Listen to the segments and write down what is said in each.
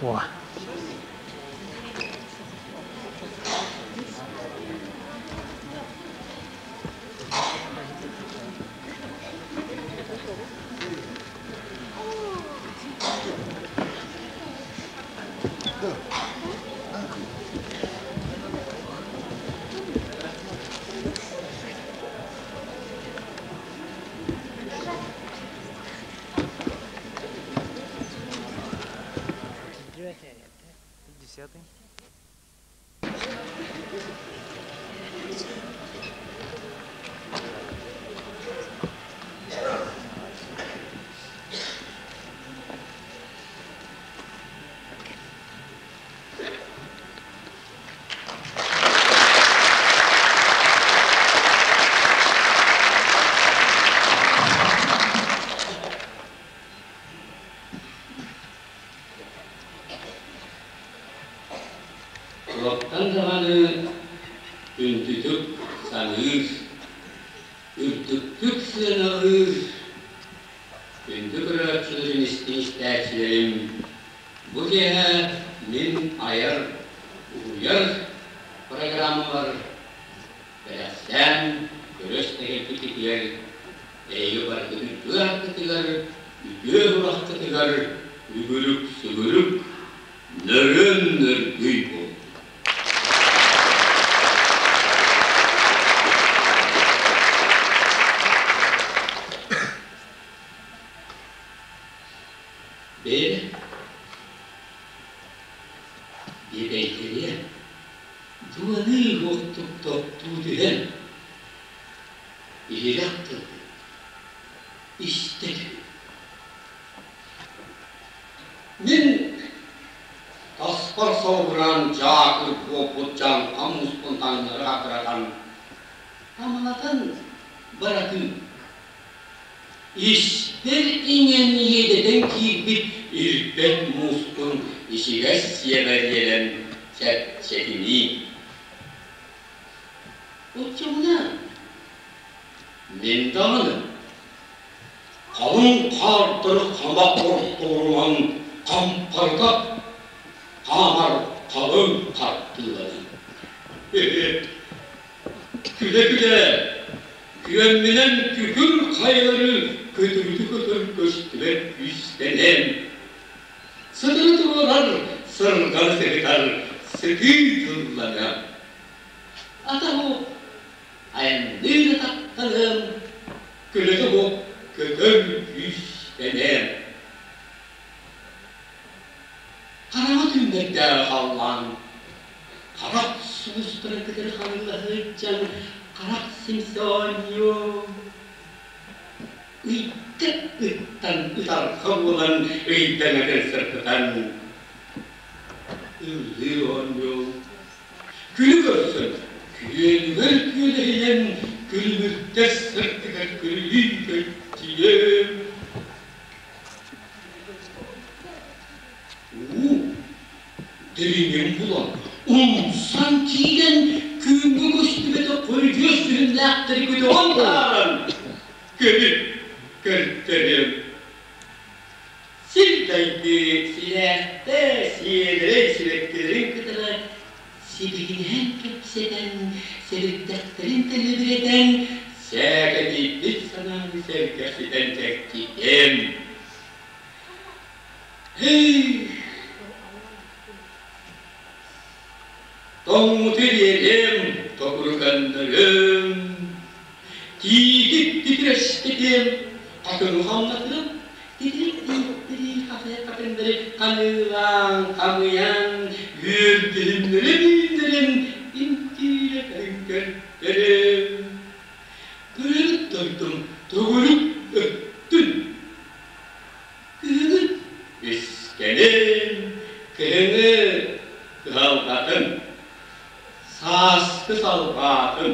Суоҕа. Десятый. Олохтон даҕаны күндүтүк саныыр, үрдүктүк сыаналыыр күндү көрөөччүлэрим, истиҥ истээччилэрим, бу киэһэ мин айар, уһуйар программабар кэрэхсээн көрө-истэ кэлбиккитигэр эһиги барытын үтүө ааккытыгар, үтүө сураххытыгар үгүрүк-сүгүрүк, нөрүөн-нөргүй буоллун. Бэйэ диэбэйдэриэ дуоныы уохтук тохтуу түһэн иһирэх тылбын истэ түһүм. Мин таспар соҕураан дьаакыр буолбут дьаҥха мууспун таҥнары акыратан, тамалатан баратын Испэр иҥэн иэдэтэн киирбит ирбэт мууспун ичигэс сиэбэр иэлэн чэпчэтинии. Оччоҕуна мин даҕаны халыҥ хаардары хама ортолорунан хампарыта хаамар халыҥ хартыыланыы. Күлэ-күлэ күөммүнэн күкүр хайалары көтүрүтү көтөр көстүбэт күүстэнэн, сытыны туруорар сырганы сыһытар сытыы тыллана. Атаһы айанныыр атахтаныам, көлөтө суох көтөр күүстэнэм. Хараҥа түүннэрдээҕи халлаан харах сулустарын кытары ханыылаһыаччан харах симсэ оонньуо ыйда ыттан ытарҕа буолан ыйдаҥатын сырдатан ыллыы оонньуо күнү көрсөн күөнүгэр күөлэһийэн күлүмүрдэс сырдыгар күрүлүү көччүйүөм Уу дириҥин булан, умсан киирэн, күҥҥэ көстүбэтэх көрүдьүөс дьүһүннээхтэри көтөҕөн таһааран, көбүт көрдөрүөм. Сирдайгы силээхтэ сиэдэрэй сибэккилэрин кытары сибигинэһэн кэпсэтэн, сэбирдэхтэрин тэлибирэтэн, сээкэтийбит санааны сэргэхситэн чэччитиэм. Тоҥмуту биэриэм, токуру көннөрүөм, тиити титирэститиэм, хатыҥы хамнатыам, титирик тииттэри хахайа хатыҥнары ханыылаан, хамыйан, үөрдүһүннэрэн үүннэрэн, интиирэ көрдөрүм. Күлүк дойдум төгүрүк өттүн Күһүҥү үскэнин, кыһыҥы кыһалҕатын, сааскы салҕаатын,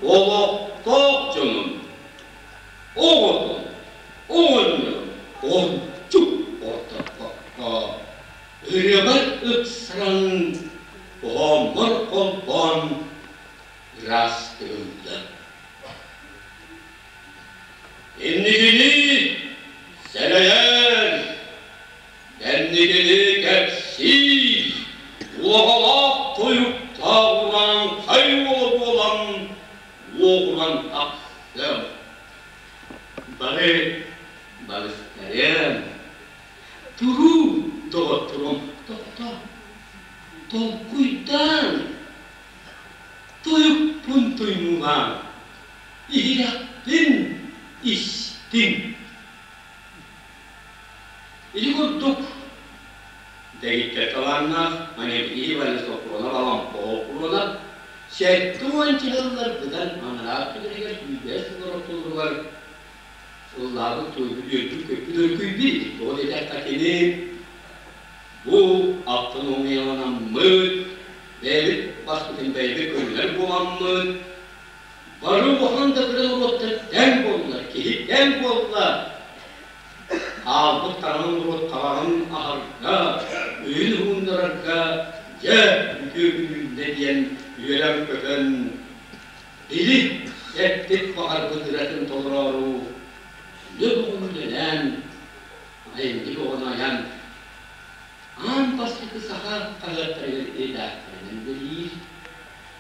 олохтоох дьонун, оҕотун, оҕонньорун ончук ордорбокко, ырыабар ыпсаран, хоһооммор холбоон ыраастыыллар. Инникини сэрэйэр, кэнникини кэпсиир. толкуйдаан, тойукпун туймуулаан, иһирэхпин истиҥ. Ити курдук дэгиттэр талааннаах Маневгий Иванович Сопрунов Алампа Оппуруонап 70 сыллар быдан анараа өттүлэригэр 105 сыллар ортолоругар ыллаабыт туойбут үөрбүт-көппүт өркүйбүт. Тоҕо диэтэххэ кини бу автономияланаммыт, бэйэбит баспытын бэйэбит көрүнэр буоламмыт, бары улахан да кыра норуоттар тэҥ буоллар, киһи тэҥ буолла, хаалбыт хараҥа норуот хараҕын аһарга, өйүн уһуннарарга дьэ үтүө күн үүннэ диэн үөрэн-көтөн, били эппит баҕарбыт ыратын толороору үлэ бугун үлэлээн, айымньы оҕону айан, аан бастакы саха хаһыаттарыгар редакторынан үлэлиир,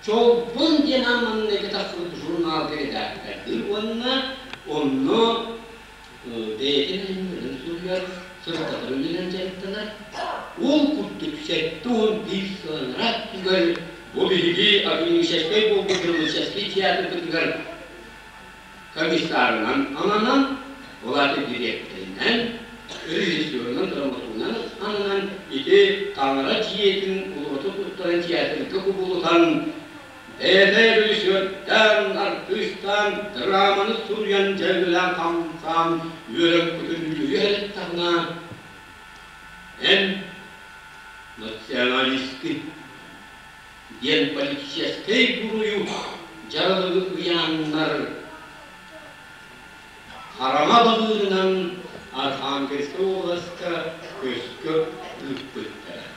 Чолбон диэн аан маҥнайгы тахсыбыт журналга редактордыыр уонна онно бэйэтин айымньыларын суруйар, сырдатар үлэнэн дьарыктанар. Ол курдук 71 сыл анараа өттүгэр бу биһиги академическай буолбут драматическай театрбытыгар комиссарынан ананан, ол аата дириэктэринэн, режиссерунан, драматургунан ананан ити таҥара дьиэтин улуоту туттаран театрга кубулутан бэйэтэ режиссердаан, артыыстаан, драманы суруйан дьарыгылаан хамсаан үөрэн-көтөн үлүһүйэ сырыттаҕына эн националисткын диэн политическай буруйу дьаралыгы ыйааннар хараҥа балыырынан Архангельскай уобаласка көскө ыыппыттара.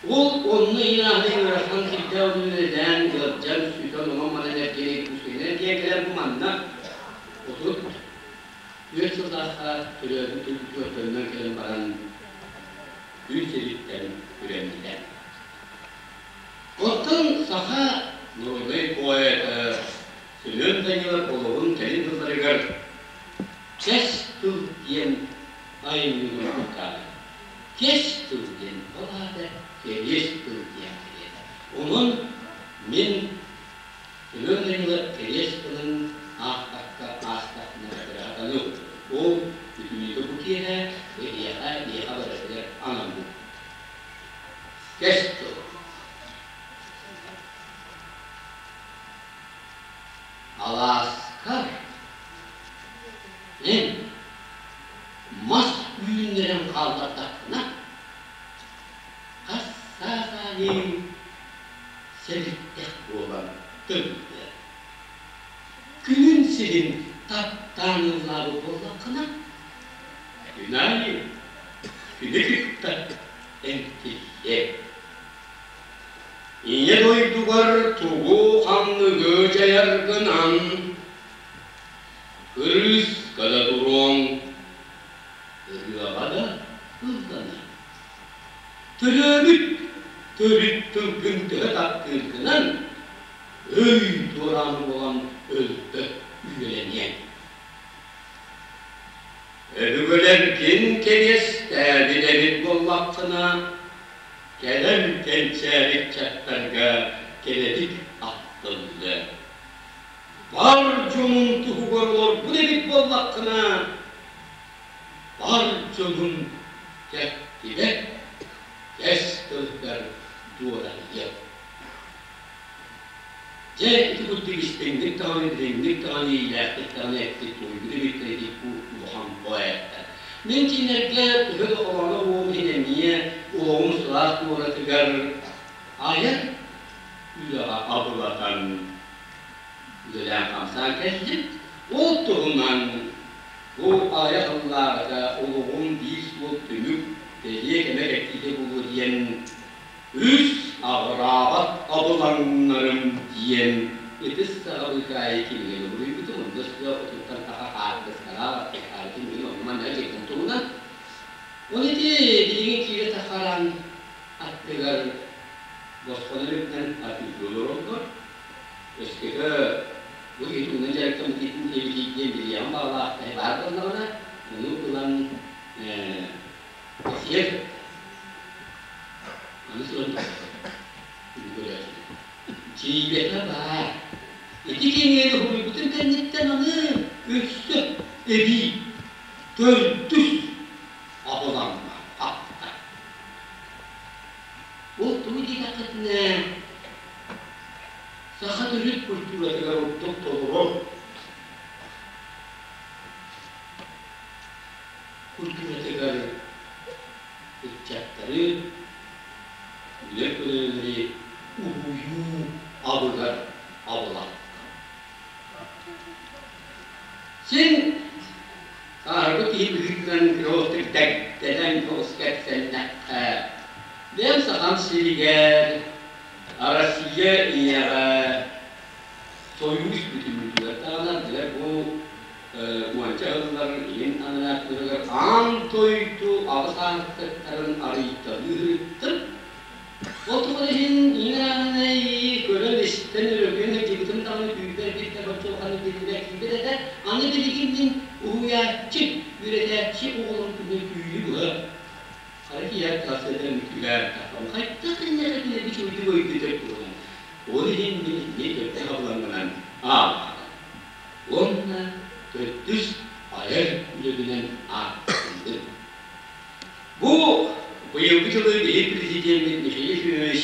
Ол онно иин ыарахан сирдээх үлэлээн ыалдьан сүтэн онон-манан эргийэн Иркутскайынан тиийэн кэлэн бу манна 34 сыллаахха төрөөбүт дойдутугар төннөн кэлэн баран күн сириттэн күрэммитэ. Оттон саха народнай поэта Семен Данилов олоҕун кэлин сылларыгар Кэс тыл диэн айымньытын куттаабыт. Кэс тыл диэн ол аата кэриэс тыл диэн кэриэтэ. Онон мин Семен Данилов кэриэс тылын аахпакка аастахпына ыраатаным. Ол бүтүннүүтэ бу киэһэ эһиэхэ, биһиэхэ барытыгар анаммыт. Кэс тыл. Алааскар эн мас үүннэрэн хааллардаххына, хас саас аайы сэбирдэх буолан тыллыа. Күнүн сирин таптаан ыллаабыт буоллаххына, күн аайы күнү кытта эмтиллиэ. Ийэ дойдугар тугу-ханныгы дьайаргынан кырыыска да туруоҥ, ырыаҕа да ылланыаҥ. Төрөөбүт төрүт тылгын төһө таптыыргынан өй дуораан буолан өлбөт үйэлэниэҥ. Өбүгэлэргин кэриэстээбит эбит буоллаххына, кэлэн кэнчээри ыччаттарга кэрэтик ахтыллыа. Бар дьонун туһугар олорбут эбит буоллаххына, бар дьонун кэхтибэт кэс тылгар дуорайыа. Дьэ, ити курдук истиҥник даҕаны, дириҥник даҕаны, иилээхтик даҕаны эппит туойбут эбиттэр ити улахан поэттар. Мин кинилэргэ төһө да холооно буолуом иһин эмиэ олоҕум сылаас туоратыгар айар үлэҕэ абылатан үлэлээн-хамсаан кэллим. Ол туһунан бу аҕыйах сыллааҕыта олоҕум биир суол түмүк бэлиэ кэмэ кэрдиитэ буолуо диэн Үс аҕыраабат абылаҥнарым диэн ытыс саҕа быыкаайы кинигэни суруйбутум, онно өссө отуттан таха хаартыскалаах аттестаабытым мин онно манна дьиэтин туһунан. Ону ити билигин киирэ тахаран аттыгар босхону үрдүнэн атыылыы олороллор. Өскөтө бу киһи тугунан дьарыктаммытын эбитий диэн билиэҕим баҕалаах киһи баар буоллаҕына, ону ылан сиэр. Аны туран көрөөччү. Дьиибэтэ баар. Ити кинигэни уһуйбутун кэнниттэн аны өссө эбии төрдүс абылаҥҥа атта. Ол тугу диэтэххитинэ, саха төрүт культуратыгар ордук толорор культуратыгар ыччаттары, үлэр көлүөнэлэри уһуйуу абыгар абылатта. Син сааһырбыт киһи быһыытынан кыраҕытык дэгдэнэн соҕус кэпсэннэххэ, бэйэм Сахам сиригэр, Россия ийэҕэ Сойуус бүтүннүүтүгэр даҕаны ардыгар бу уонча сыллар илин анарааттарыгар аан дойду аҕыс аартыктарын арыйталыы сырыттым. Ол туһун иһин иҥэрэҕинэй көрөн-истэн өрөгүйэн сылдьыбытым даҕаны түүлбэр биирдэ бачча улаханнык биллибэт киирбэт этэ. Аны билигин мин уһуйааччы, үөрэтээччи оҕолорун күнү түүнү быһа хара киэһэ тахсыатан мүччүлээн тахсан хайдах иннэхитинэ бичуйдук өйдөтөр туһунан Ол иһин мин итини төрдүс абылаҥмынан ааҕаҕын. Уонна төрдүс айар үлэбинэн ааттыыбын. Бу быйылгы дьылы биһиги президеммит Михаил Ефимович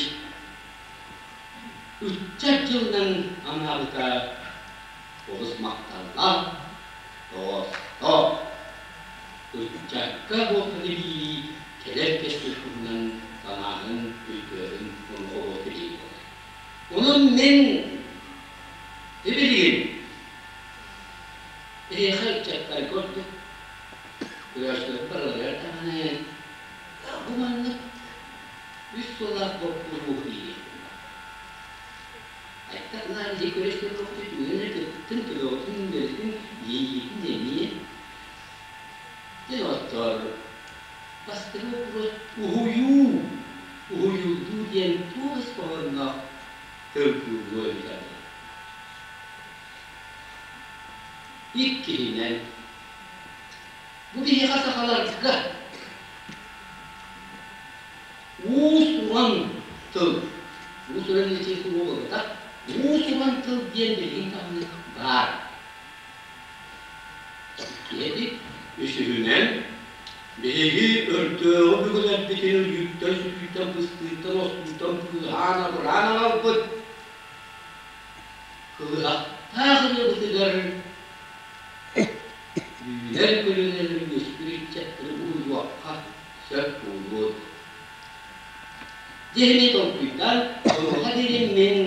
ыччат дьылынан анаабыта олус махталлаах, тоҕоостоох. Ыччакка буолбут биэрии кэлэр кэскил туһунан санааһын, өйдөөһүн онно билии буолар. Онон мин билигин эһиэхэ ыччаттарга ордук көрөөччүлэр барыларыгар даҕаны бу маннык үс сыллаах боппуруоһу биэриэхпин Айта наар дьиэ көрө истэн үөрэ кыттын, төбөҕүтүн, үлэтин, иэйиитин эмиэ. Дьэ, доҕоттоор, бастакы боппуруос уһуйуу, уһуйуллуу диэн туох ис хоһоонноох тыл буолуо эбитэ буолла. Иккиһинэн, бу биһиэхэ сахаларга Уус-уран тыл. Уус-уран диэн суох буолбатах. Уус-уран тыл диэн билигин даҕаны баар. Иккиһи үсүһүнэн, биһиги өрдөөҕү бүгүлэрбитин өлүүттэн-сүтүүттэн, быстыыттан-остууттан быыһаан, абыраан аҕалбыт кылыһахтаах ырыабытыгар үүнэр көлүөнэлэр үөскүүр ыччаттары уһуйуохха сөп буолуо. Дьиһини толкуйдаан, онуоха диэри мин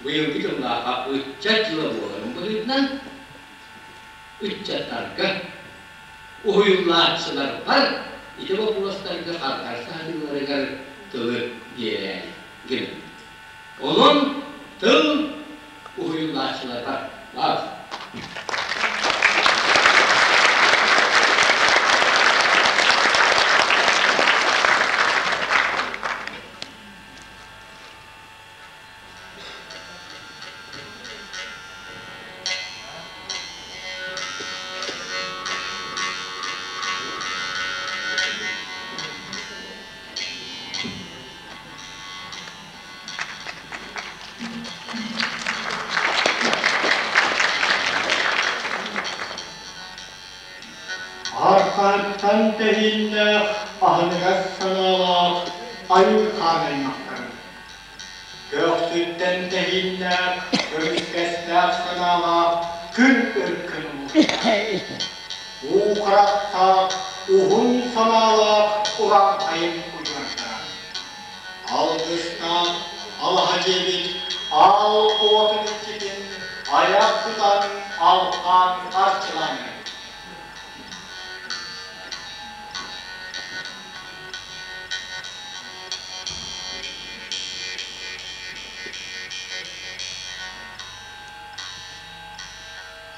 быйылгы дьыллаахха ыччат дьыла буоларын быһыытынан ыччаттарга, уһуйуллааччыларбар ити боппуруостарга хардарса сатыылларыгар тылы биэрээри гынным. Онон тыл уһуйуллааччыларбар баар. Архаантан тэһииннээх, аһыныгас санаалаах айыы-хаан аймахтарын. Көхсүттэн тэһииннээх, көмүскэстээх санаалаах күн өркөн улуустаах. Уу харахтаах, уһун санаалаах урааҥхайым удьуордара. Алгыстаах алаһа дьиэбит аал уотун иччитин айах тутан алҕаан арчылаан эрэбит.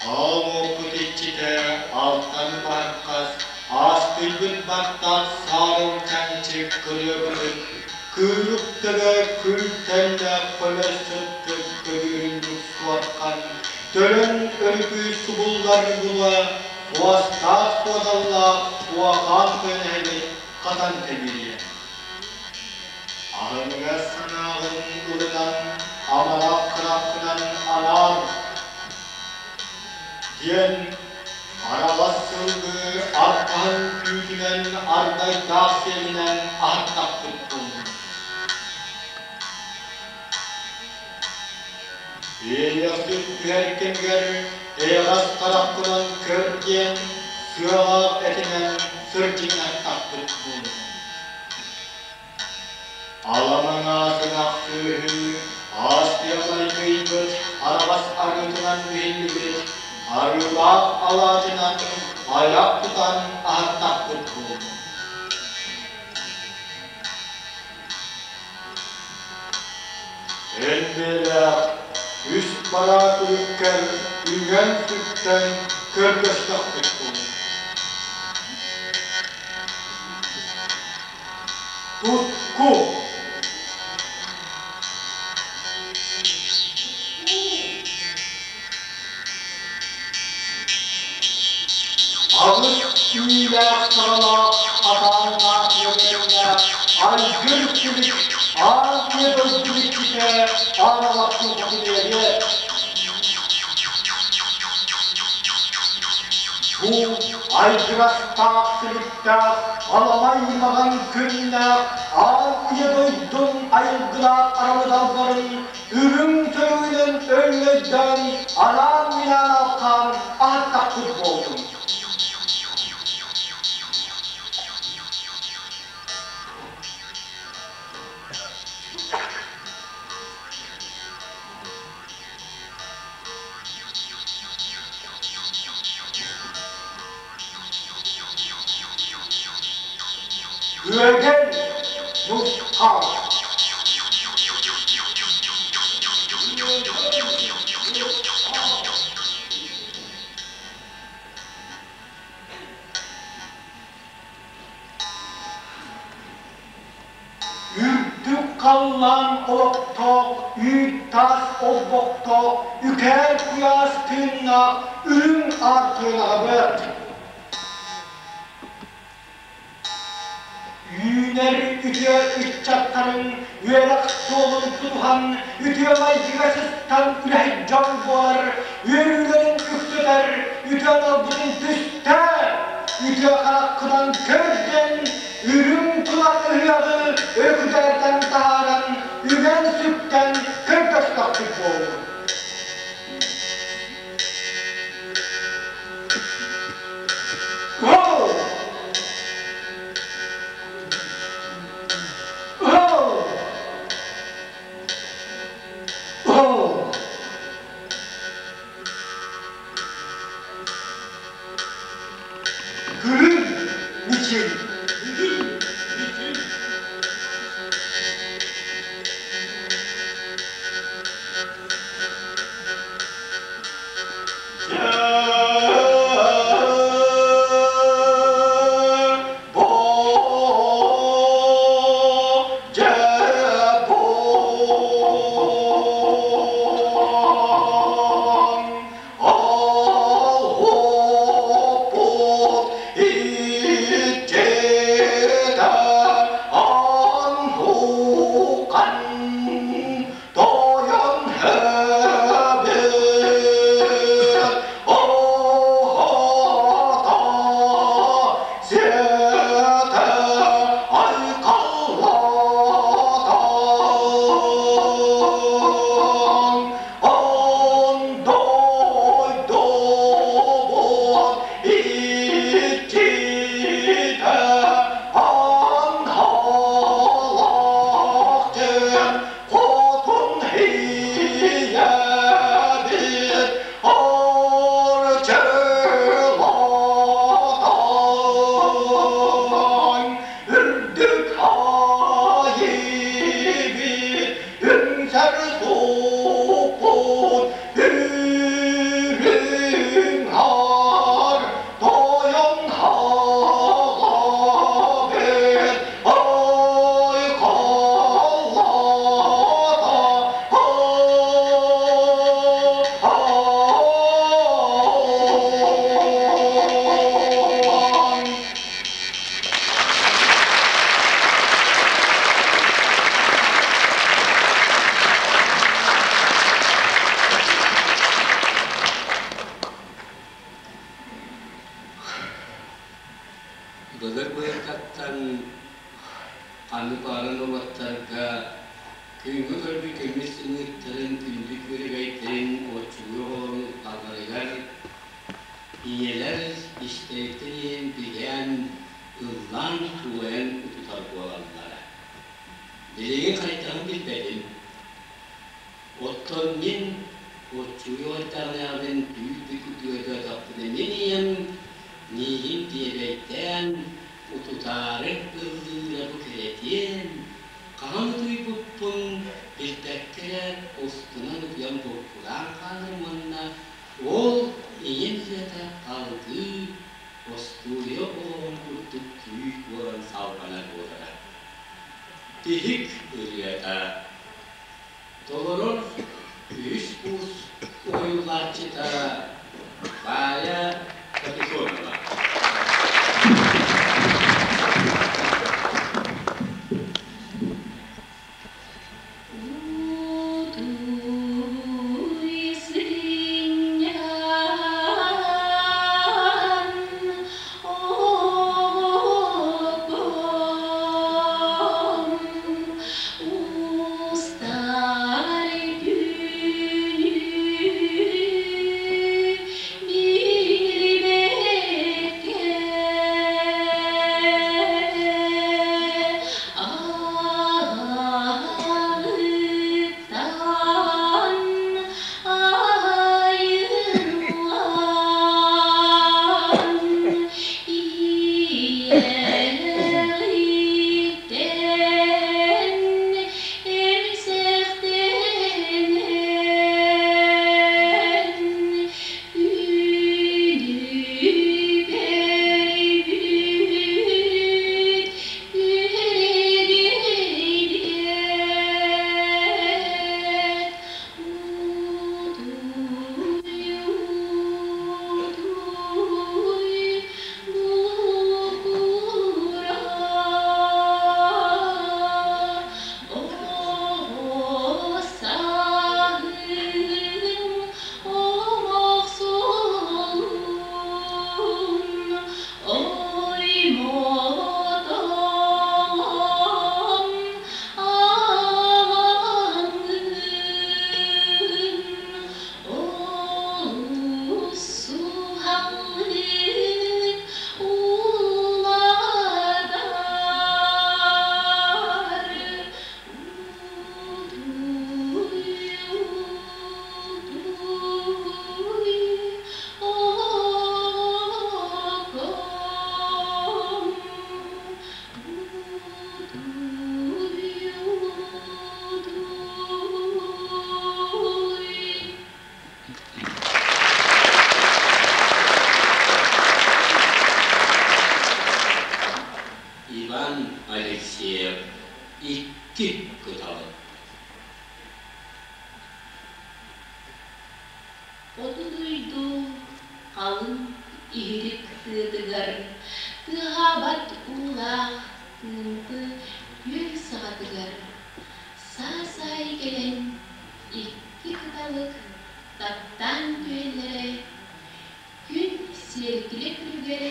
Аал уоппут иччитэ алтан баһырхас, аастыйбыт баттах саарыл чанчык кырыабытык, кыырык төбө күл тэллэх көлө сыттык көбүөрүндүк суорхан, төлөн өрүкүй субуллар була, суостаах суодаллаах суохаан көнөһөбүт хатан тэмириэ. Аһыныгас санааҕын ылынан, амарах хараххынан анаар диэн араҕас сылгы арҕаһын түүтүнэн ардайдаах сиэлинэн аһаттахпыт буоллун. Иэйэхсит түһэр кэмигэр эйэҕэс хараххынан көр диэн сыалаах этинэн сырдьыҥнаттахпыт буоллун. Аламаҥаатынах кыыһы ааспыйалайгыйбыт араҕас арыытынан биһиллибит арыылаах алаадьынан айах тутан аһаттахпыт буолуо. Эн бэйэлээх үс бараа күлүккэр үҥэн-сүктэн көрдөстөхпүт буолуо. Тутку Аҕыс түүлээх саҕалаах атааннаах үөкэннээх айгыр силик аан тыа дойду иччитэ аан алахчын хотунуйа Бу айгырастаах силиктээх аламай маҕан күннээх аан ийэ дойдун айылгылаах аралы далбарын үрүҥ сөрүүнүн өҥнөйдөөн анаан-минаан алхаан аһаттахпыт буоллун. Үөдэн Нусхал Үрдүк халлаан олохтоох, үүт-таас олбохтоох, үкээр куйаас тыыннаах үрүҥ аар тыанаҕабыт. Үүнэр үтүө ыччаттарын үөрэх суолун тутуһан, үтүө майгыга сыстан үлэһит дьон буолар, үөрүүлэрин үксэтэр, үтүө аналбытын түстээ, үтүө хараххынан көрдөн, үрүҥ тулар ыһыаҕы өкүтэртэн таһааран, үгэн-сүктэн көрдөстөхпүт буоллун. Go! Go! Go! Күлүм мичил. Күлүм мичил. Күҥҥэ көрбүт көмүс сымыыттарын, күндү күөрэгэйдэрин оччугуй оҕолорун укалларыгар ийэлэр истэриттэн иһэн бигээн, ыллаан туойан утутар буолаллара. Билигин хайдаҕын билбэтим. Оттон мин оччугуй эрдэҕинээҕибин түүл кутуйа мин ийэм миигин диэбэйдээн утутаары ыллыыра бу кэрэтиэн, хаһан утуйбуппун билбэккэ эрэ устунан утуйан буккулаан хааларым уонна ол ийэм ырыата салгыы остуоруйа олоҕун курдук күүс буолан салҕанар буолара. Тиһик ырыата толорор үһүс курс уһуйуллааччыта Валя Капитонова. Утуй сынньан, оҕоком, устар түүнү билбэккэ Аҕыттан айыллан иэҕиттэн эмсэхтэнэн Күнү көрбүт күөрэгэй Утуй, утуй, букура, оҕо сааһым Омох суолун оймотон аҕаҥын олус суһаллык уулатар. Иван Алексеев икки кыталык. Хоту дойду халыҥ иһирик тыатыгар тыаһаабат уулаах тыымпы күөл саҕатыгар саас аайы кэлэн икки кыталык таптаан түһэллэрэ, күн сиэркилэ күлүгэр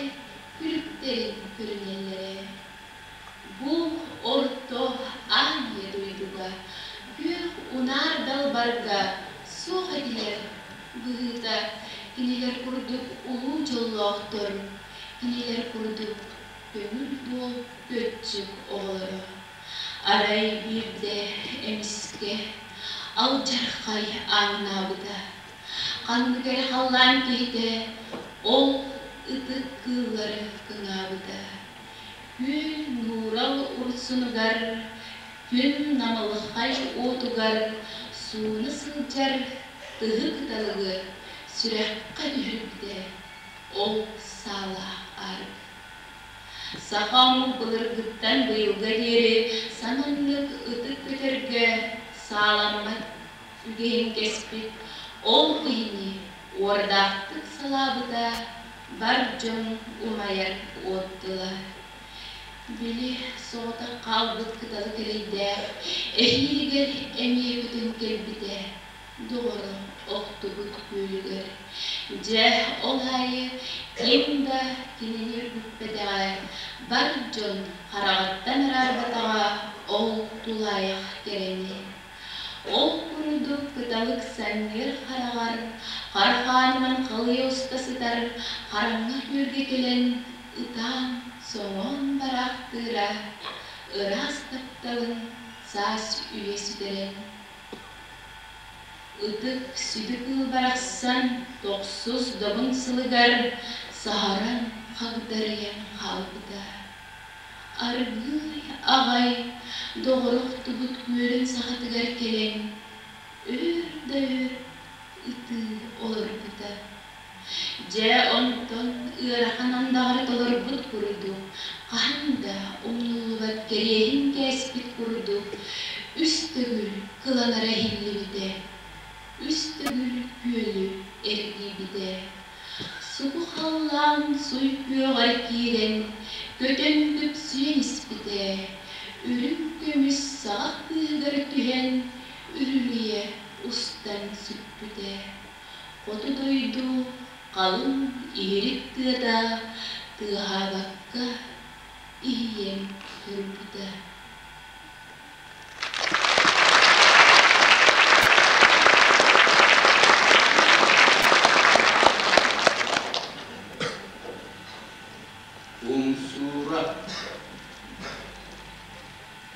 күлүктэрин көрүнэллэрэ. Бу орто аан ийэ дойдуга күөх унаар далбарга суох этилэр быһыыта, кинилэр курдук улуу дьоллоохтор, кинилэр курдук көҥүл дуол көччүк оҕолоро. Арай биирдэ эмискэ алдьархай ааҥнаабыта. Ханнык эрэ халлаан киһитэ ол ытык кыыллары кыҥаабыта. Күн нуурал урсунугар, күн намылхай уотугар сууна сылдьар тыһы кыталыгы сүрэххэ түһэрбитэ ол саалаах арык. Саха омук былыргыттан быйылга диэри саманнык ытык көтөргө сааламмат үгэһин кэспит ол киһини уордаахтык салаабыта бар дьон умайар уот тыла. Били соҕотох хаалбыт кыталы кэлэйдээх эһиилигэр эмиэ көтөн кэлбитэ, доҕоро охтубут күөлүгэр. Дьэ, ол аайы ким да кинини үргүппэтэҕэ, бар дьон хараҕыттан араарбатаҕа ол тулаайах кэрэни. Ол курдук кыталык санньыар хараҕар харахаанынан халыйа уста сытар хараҥа күөлгэ кэлэн ытаан, соҥоон бараахтыыра, ыраас тапталын саас үйэ сүтэрэн. Ытык сүдү кыыл барахсан тохсус добун сылыгар саһаран хагдарыйан хаалбыта. Аргыый аҕай доҕоро охтубут күөлүн саҕатыгар кэлэн өр да өр ытыы олорбута. Дьэ, онтон ыарахан андаҕары толорбут курдук, хаһан да умнуллубат кэриэһин кээспит курдук, үс төгүл кыланара иһиллибитэ, үс төгүл күөлү эргийбитэ. Субу халлаан суй күөҕэр киирэн, көтөн күпсүйэн испитэ, үрүҥ көмүс саҕах быыһыгар түһэн, үрүлүйэ устан сүппүтэ. Хоту дойду халыҥ иһирик тыата тыаһаабакка иһийэн турбута. Умсуура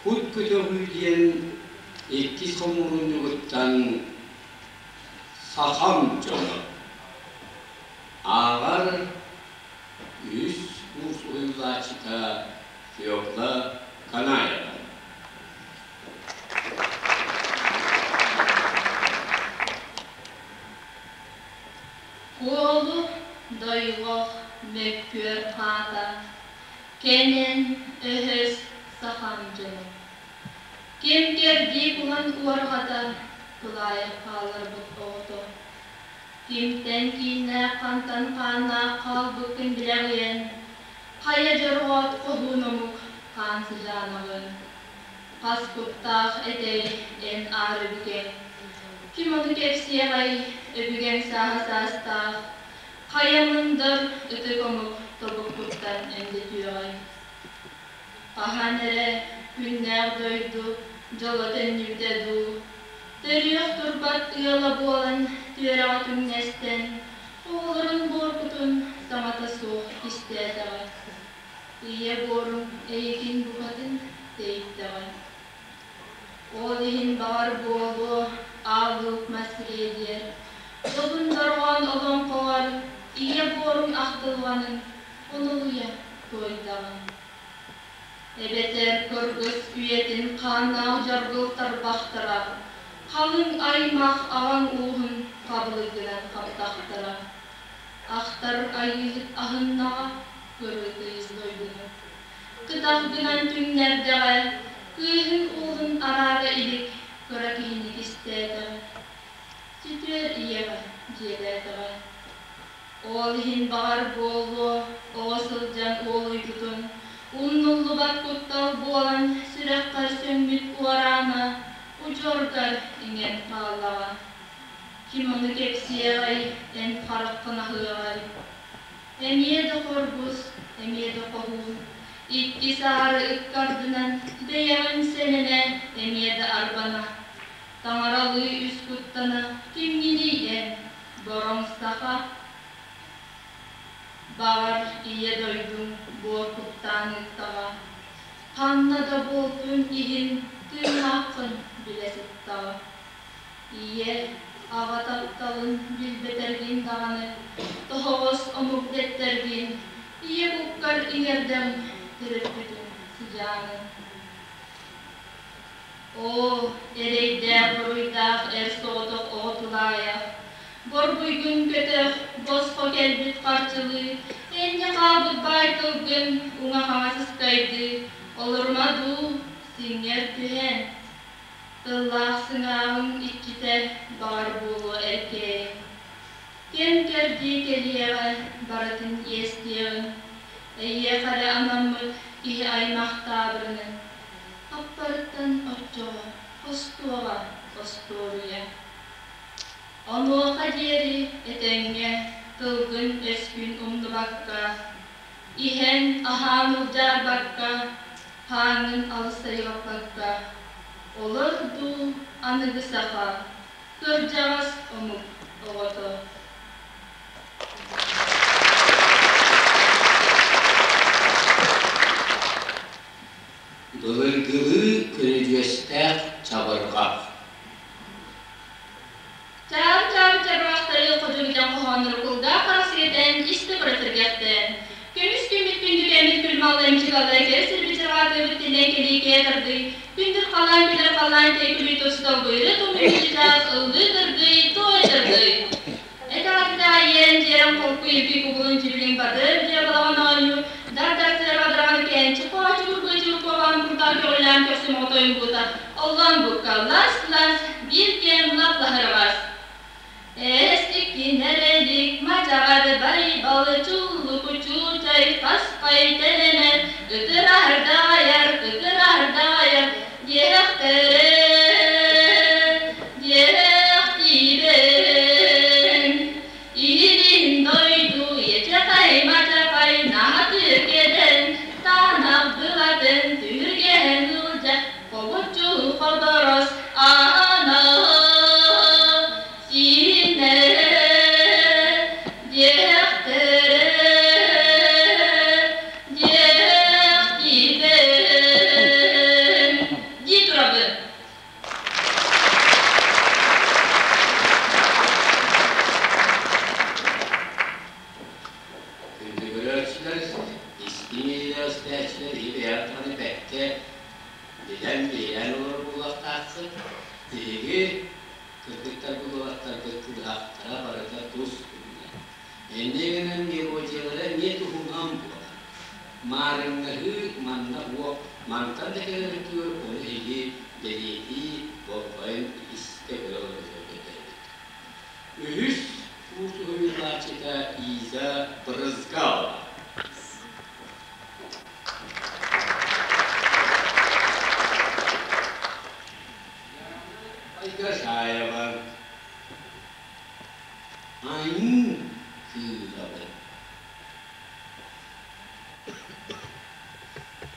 Кут көтөҕүү диэн иккис хомуурунньугуттан Сахам дьоно ааҕар үс курс уһуйулааччыта Фекла Канаева. Куолу дойҕох мөккүөр хаата, кэнэн өһөс сахам дьоно. Ким кэрдии куһан уорҕата, тулаайах хаалларбыт оҕото. Кимтэн кииннээх хантан хааннаах хаалбыккын билэҕиэн, хайа дьорҕоот хоһуун омук хаан сыдьаанаҕын. Хас куттаах этэй эн аар өбүгэҥ. Ким ону кэпсиэҕэй, өбүгэҥ сааһа саастаах, хайа мындыр ытык омук тобуккуттан эндэпиэҕэй. Хаһан эрэ күннээх дойду дьоло төннүбүтэ дуу, төрүөх турбат ыала буолан түөрэҕэ түҥнэстэн, оҕолорун буоркутун саҥата суох кистээтэҕэ. Ийэ буоруҥ эйигин букатын тэйиттэҕэ. Ол иһин баҕар буолуо аал-луук мас сириэдийэр, добун дорҕоон олоҥхоҕор ийэ буоруҥ ахтылҕанын онолуйа туойдаҕын. Эбэтэр кыргыс үйэтин хааннаах дьаргыл тарбахтара, халыҥ аймах аҕаҥ ууһун хабылыгынан хаптахтара. Ахтар айыыһыт аһыннаҕа кырыы тыйыс дойдуну. Кытах гынан түҥнэрдэҕэ, кыыһын уолун араара илик кыра киһини кистээтэҕэ. Сүтүөр ийэҕэ дьиэлээтэҕэ. Ол иһин баҕар буолуо, оҕо сылдьан уолуйбутун, умнуллубат куттал буолан сүрэххэр сөҥмүт уораана удьуоргар иҥэн хааллаҕа. Ким ону кэпсиэҕэй, эн хараххын аһыаҕай? Эмиэ да хоргус, эмиэ да хоһуун, икки саары ыккардынан бэйэҕин сэнэнэ, эмиэ да арбана, таҥаралыы үс куттана кимҥиний эн, бороҥ саха? Баҕар, ийэ дойдуҥ буор куттаан ыыттаҕа, ханна да буолтун иһин тыыннааххын билэ сыттаҕа. Ийэ, аҕа тапталын билбэтэргин даҕаны, тоһоҕос омук дэттэргин, ийэ куккар иҥэрдэҕиҥ төрөппүтүҥ сыдьаанын. Оо, эрэйдээх-буруйдаах эр соҕотох оҕо тулаайах, борбуйгун көтөх, босхо кэлбит харчылыы, энньэ хаалбыт баай тылгын уҥа-хаҥас ыскайдыы, олорума дуу, сиҥҥэр түһэн. Тыллаах сыҥааҕыҥ иччитэ баҕар буолуо эркээйиҥ. Кэм-кэрдии кэлиэҕэ, барытын иэстиэҕиҥ. Эйиэхэ эрэ анаммыт киһи аймах таабырынын хаппарыттан оччоҕо хостуоҕа остуоруйа. Онуоха диэри этэҥҥэ Тылгын-өскүн умнубакка, иһэн, аһаан улдьаарбакка, хааҥҥын алыс сайҕаппакка, олор дуу аныгы саха, кырдьаҕас омук оҕото. Былыргылыы көрүдьүөстээх чабырҕах. Чаабы-чаабы чабырҕахтары хотугутан хоһооннору кулгаах харах сигэтэн, истэ бара сэргэхтээн. Көмүс күммүт күндүкэммит күлмалла эмчик аллай кэрэ сирбит чарҕаатыыбыт тиллэн кэлии кээ тардый, күндүр халлаан күлэр халлаан кэй күлүй тус долгуйры тумуй чычаас ыллыы тыргый, туой тыргый. Этэҕэтитэ айыан дьиэрэн холку илпий кубулун дьүрүлүҥ бадыр дьиэ балаҕан оонньуу, дар-дар сыарҕа дыраҕаны кээнчи хоочугур быычыгыр куобаҕын курдаҕа көҕүлээн көхсүм оҕотойун буута оллоон букка лас-лас биир кэм лап-лаһырҕас. Эстиккин эрэлик мадьаҕар байбал чуллуку чуучай хасхай тэлэмэн ытырар-даҕайар ытырар-даҕайар диэхтэрэ диэхтиибэн. Илин дойду ечэхэй-мачахай наһатыр кэлэн таанах былатын түргэн ылдьа хобуччу ходорос аана сиинэ диэхтэрэ диэхтиибэн дии турабын. Күндү көрөөччүлэр, истиҥ иилээччилэр иһи-бэйэҕит бэккэ билэн, биһирээн олорор буолуохтааххыт. Биһиги кыргыттарбыт, уолаттарбыт кыыһахтара барыта тус туһунан. Инньэ гынан мелодиялара эмиэ туһунан буолар. Маарыҥнаһыы манна уох мантан да кэлэр өттүгэр ону эһиги бэлиэтии болҕойон истэ көрө олорбут эбит. Үһүс курс уһуйуллааччыта Иза Брызгалова. Айгашаева. Айыы кыыһабын.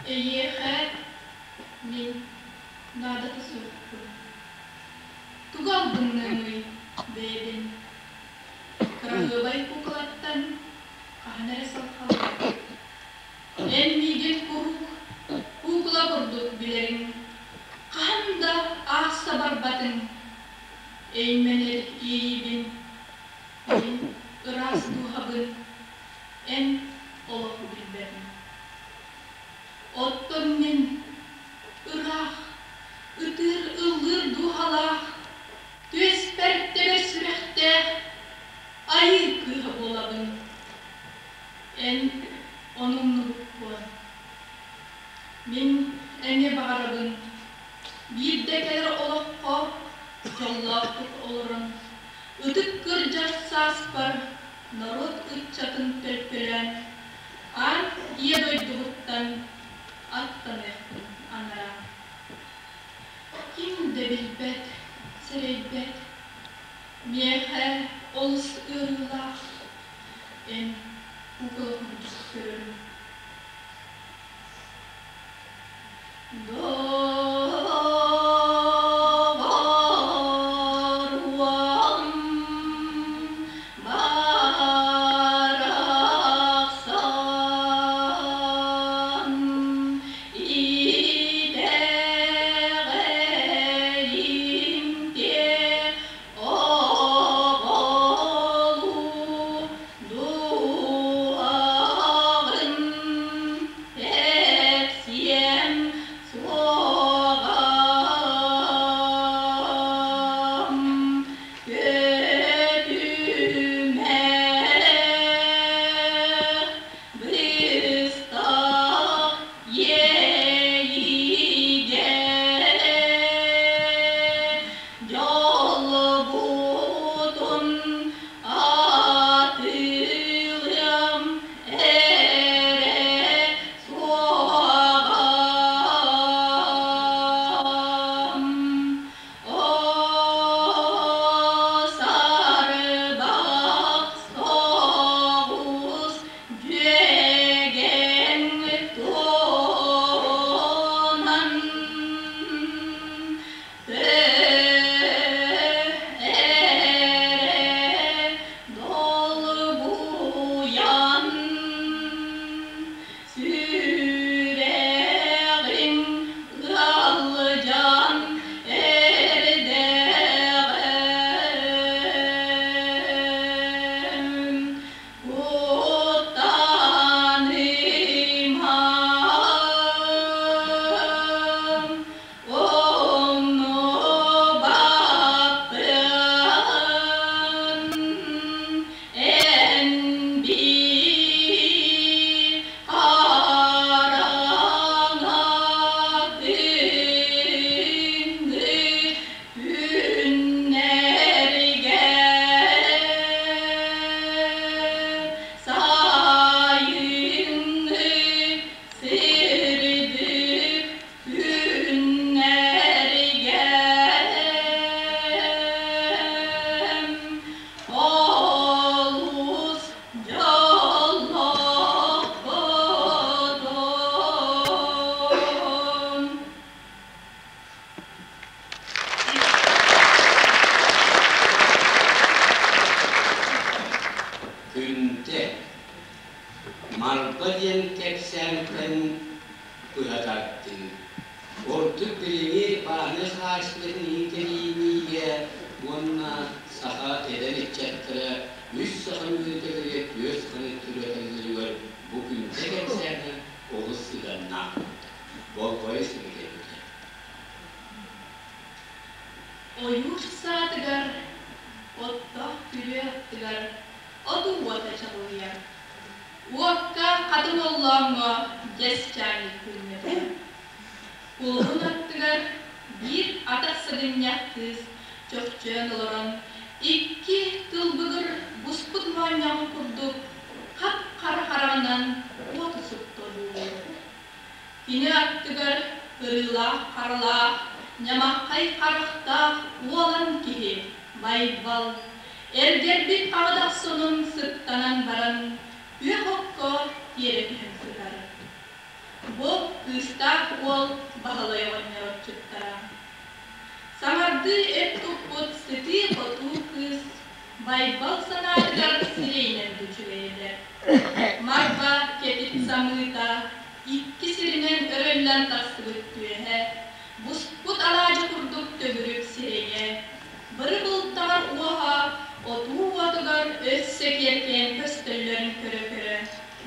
Эйиэхэ мин наадата суохпун. Тугу албынныаҥый бэйэбин? Кыраһыабай куукулаттан хаһан эрэ салҕалыыр. Эн миигин куруук куукула курдук билэриҥ, хаһан да аахса барбатыҥ. Эймэнэр иэйиибин, мин ыраас дууһабын эн олох билбэтиҥ. Оттон мин ыраах, ытыыр ыллыыр дууһалаах, түөспэр тэбэр сүрэхтээх айыы кыыһа буолабын. Эн ону умнубуккун. Мин эмиэ баҕарабын биирдэ кэлэр олоххо дьоллоохтук олорон, ытык кырдьар сааспар норуот ыччатын төлкөлөөн, аан ийэ дойдубуттан аттаныахпын анараа. Ким да билбэт, сэрэйбэт, миэхэ олус ыарыылаах эн куукула курдук көрөрүм. Доҕоруом барахсан итэҕэлимтиэ оҕолуу дууһаҕын тэпсиэм суоҕа. хаһаайыстыбатын иһин тэрийиниигэ уонна саха эдэр ыччаттара үс саха үөрэтэллэригэр түөрт саханы төрөтөллөрүгэр бу күндэ кэпсээнэ олус сыһыаннаах. Болҕойо сүбэлээбитэ. Ойуур саатыгар, оттоох күрүө аттыгар оту уота чаҕылыйар. Уокка хатыҥ оллооҥҥо дьэс чаанньык күллэрэ. Кулуһун аттыгар биир атах сыгынньах кыыс чохчойон олорон, икки тылбыгыр буспут моонньоҕун курдук хап-хара хараҕынан уоту суптуолуур. Кини аттыгар кырыылаах-харалаах, ньамаххай харахтаах уолан киһи Байбал, эргэрбит аҕыдах сонун сыттанан баран, күөх окко тиэрэ түһэн сытар. Бу кыыстаах уол Баһылай оҕонньор отчуттара. Саҥардыы эт туппут сытыы-хотуу кыыс Байбал санаатыгар сирэйинэн да үчүгэй этэ. Марба кэтит самыыта икки сиринэн өрөллөн тахсыбыт түөһэ, буспут алаадьы курдук төгүрүк сирэйэ, быры былтаҕар уоһа отуу уотугар өссө киэркэйэн көстөллөрүн көрө-көрө,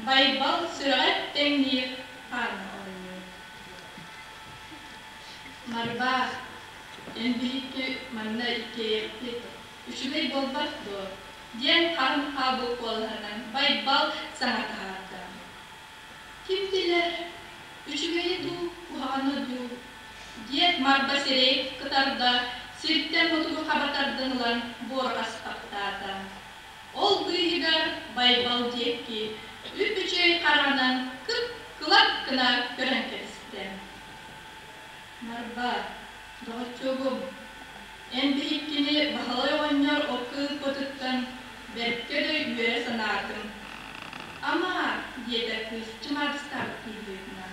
Байбал сүрэҕэ тэҥниир хаана оонньуур. Марба, эн биһикки манна иккиэйэхпит, үчүгэй буолбат дуо? диэн хам хаабыл куолаһынан Байбал саҥа таһаарда. Ким билэр, үчүгэйи дуу, куһаҕаны дуу? диэт Марба сирэйин кытарда, сиртэн мутугу хаба тардан ылан буора хаспахтаата. Ол быыһыгар Байбал диэки үп-үчүгэй хараҕынан кып-кылап гына көрөн кэбистэ. Марба, доҕоччуогум, эн биһиккини Баһылай оҕонньор окко ыыппытыттан бэркэ да үөрэ санаатым. Ама, диэтэ кыыс чымаадыстаабыт киһи быһыытынан.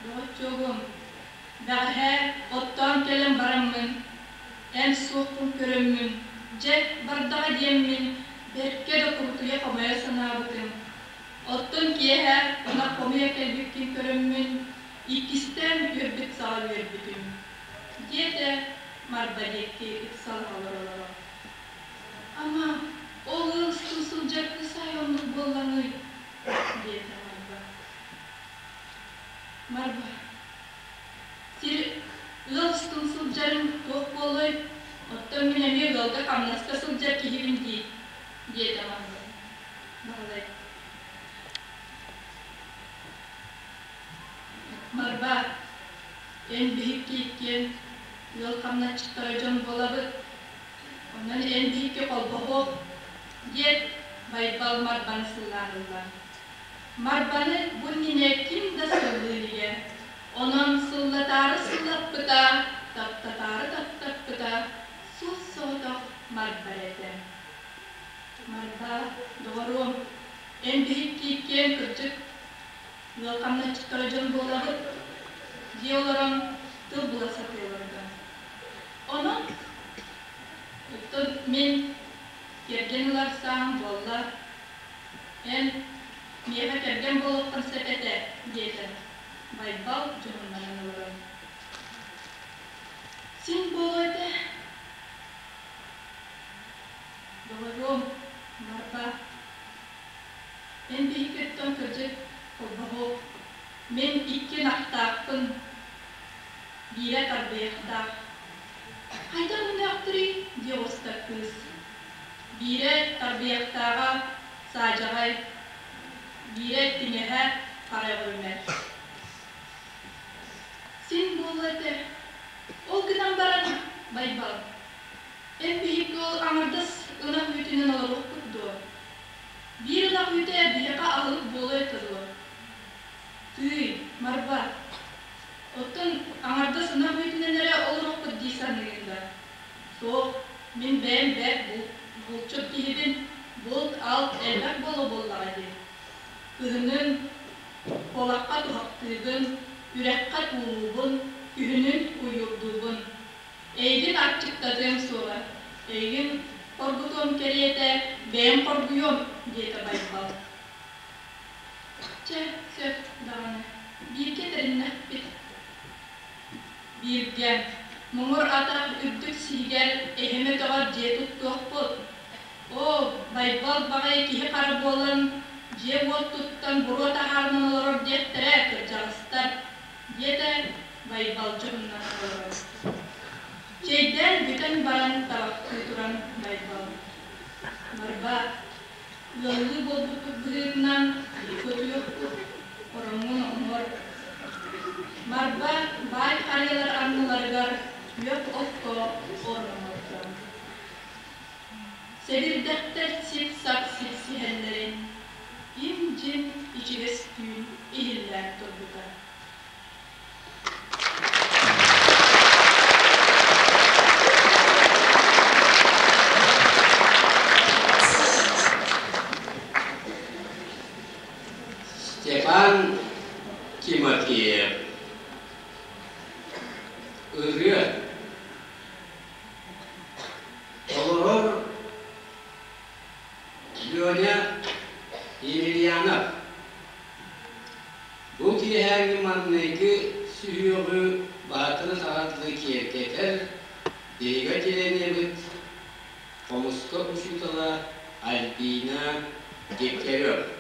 Доҕоччуогум, бэҕэһээ оттоон кэлэн бараммын, эн суоххун көрөммүн, дьэ, бардаҕа диэммин, бэркэ да курутуйа-хомойо санаабытым. Оттон киэһэ ынах хомуйа кэлбиккин көрөммүн, иккистээн үөрбүт саҕа үөрбүтүм, диэтэ Марба диэки ыксалаһа олоролоро. Ама, ол ыал устун сылдьар кыыс аайы оннук буоллаҥый? диэтэ Марба. Марба, сир ыал устун сылдьарыҥ туох буолуой? Оттон мин эмиэ ыалга хамнаска сылдьар киһибин дии, диэтэ Марба. Баһылай. Марба, эн биһикки иккиэн ыал хамначчыттара дьон буолабыт. Онон эн биһикки холбоһуох, диэт Байбал Марбаны сыллаан ылла. Марбаны бу иннинэ ким да сыллыы илигэ. Онон сыллатаары сыллаппыта, таптатаары таптаппыта суос-соҕотох Марба этэ. Марба, доҕоруом, эн биһикки иккиэн кырдьык ыал хамначчыттара дьон буолабыт, дии олорон тыл була сатыы олордо. Онон оттон мин кэргэн ылар сааһым буолла, эн миэхэ кэргэн буолуоххун сөп этэ, диэтэ Байбал дьоһуннанан олорон. Син буолуо этэ. Доҕоруом, Марба, эн биһиккиттэн кырдьык холбоһуох. Мин икки ынахтаахпын, биирэ тарбыйахтаах. Хайдах өҥнөөхтөрүй? дии оҕуста кыыс. Биирэ тарбыйахтааҕа саадьаҕай, биирэ тиҥэһэ хара өҥнөр. Син буолла этэ. Ол гынан баран, Байбал, эн биһикки ол аҥардас ынах үүтүнэн олоруохпут дуо? Биир ынах үүтэ биһиэхэ аһылык буолуо этэ дуо? Тыый, Марба, оттон аҥардас ынах үүтүнэн эрэ олоруохпут дии саныыгын да? Суох, мин бэйэм бэрт булчут киһибин, булт-алт элбэх буола буоллаҕа дии. Кыһынын куолахха туһахтыыбын, үрэххэ туулуубун, күһүнүн куйуурдуубун. Эйигин аччыктатыам суоҕа, эйигин хоргутуом кэриэтэ, бэйэм хоргуйуом, диэтэ Байбал. Чэ, сөп даҕаны, бииргэ тэриннэхпит. Бииргэ. Муҥур атах үрдүк сиһигэр эһэм өтөҕөр дьиэ туттуохпут. Оо, Байбал баҕайы киһи-хара буолан, дьиэ-уот туттан буруо таһаарынан олорор диэхтэрэ, кырдьаҕастар, диэтэ Байбал дьоһуннанан олорон. Чэйдээн бүтэн баран табахтыы туран Байбал: «Марба, ыаллыы буолбуппут быһыытынан биһиги утуйуохпут, ороҥҥун оҥор». Марба баай харыйалар анныларыгар күөх окко орон оҥордо. Сэбирдэхтэр сип-сап сипсиһэллэрин им-дьим ичигэс түүн иһиллээн турбута. Степан Тимофеев Ырыа Толорор Леня Емельянов Бу киэһээҥҥи маҥнайгы сүһүөҕү баһатын саҕардыы киэргэтэр биһиги отделениебыт хомуска учуутала Альбина Дегтярева.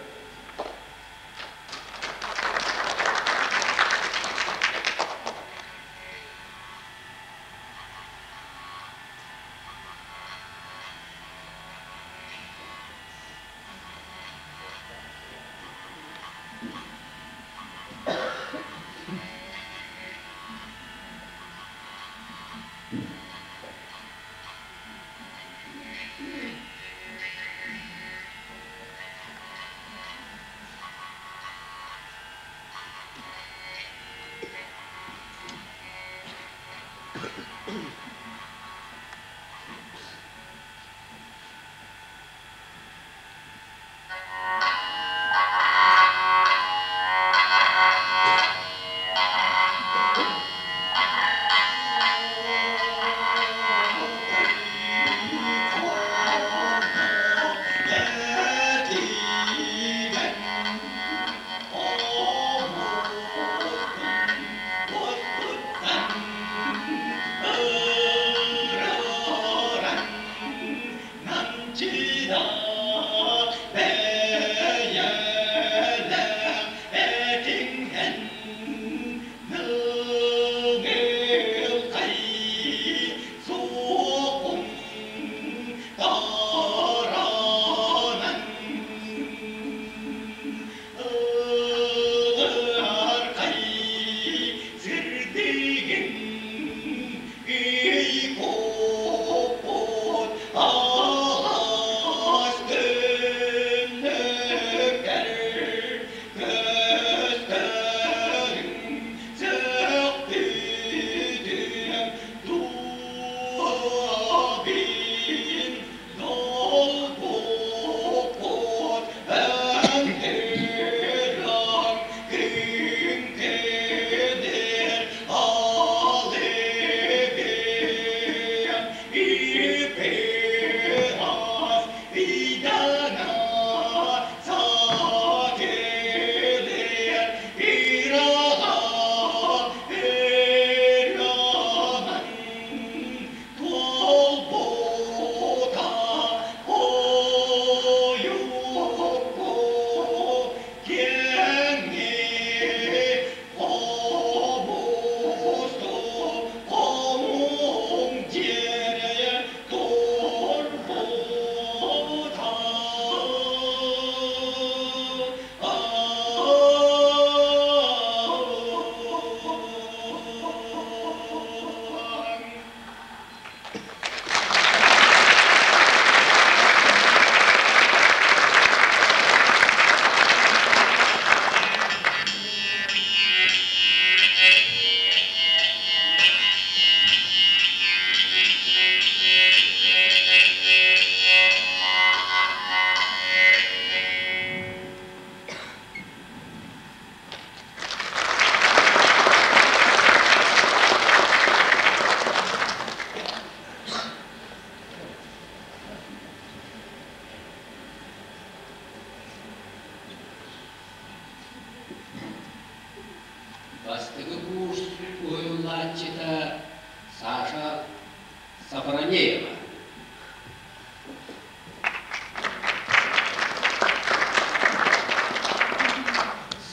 Софронеева.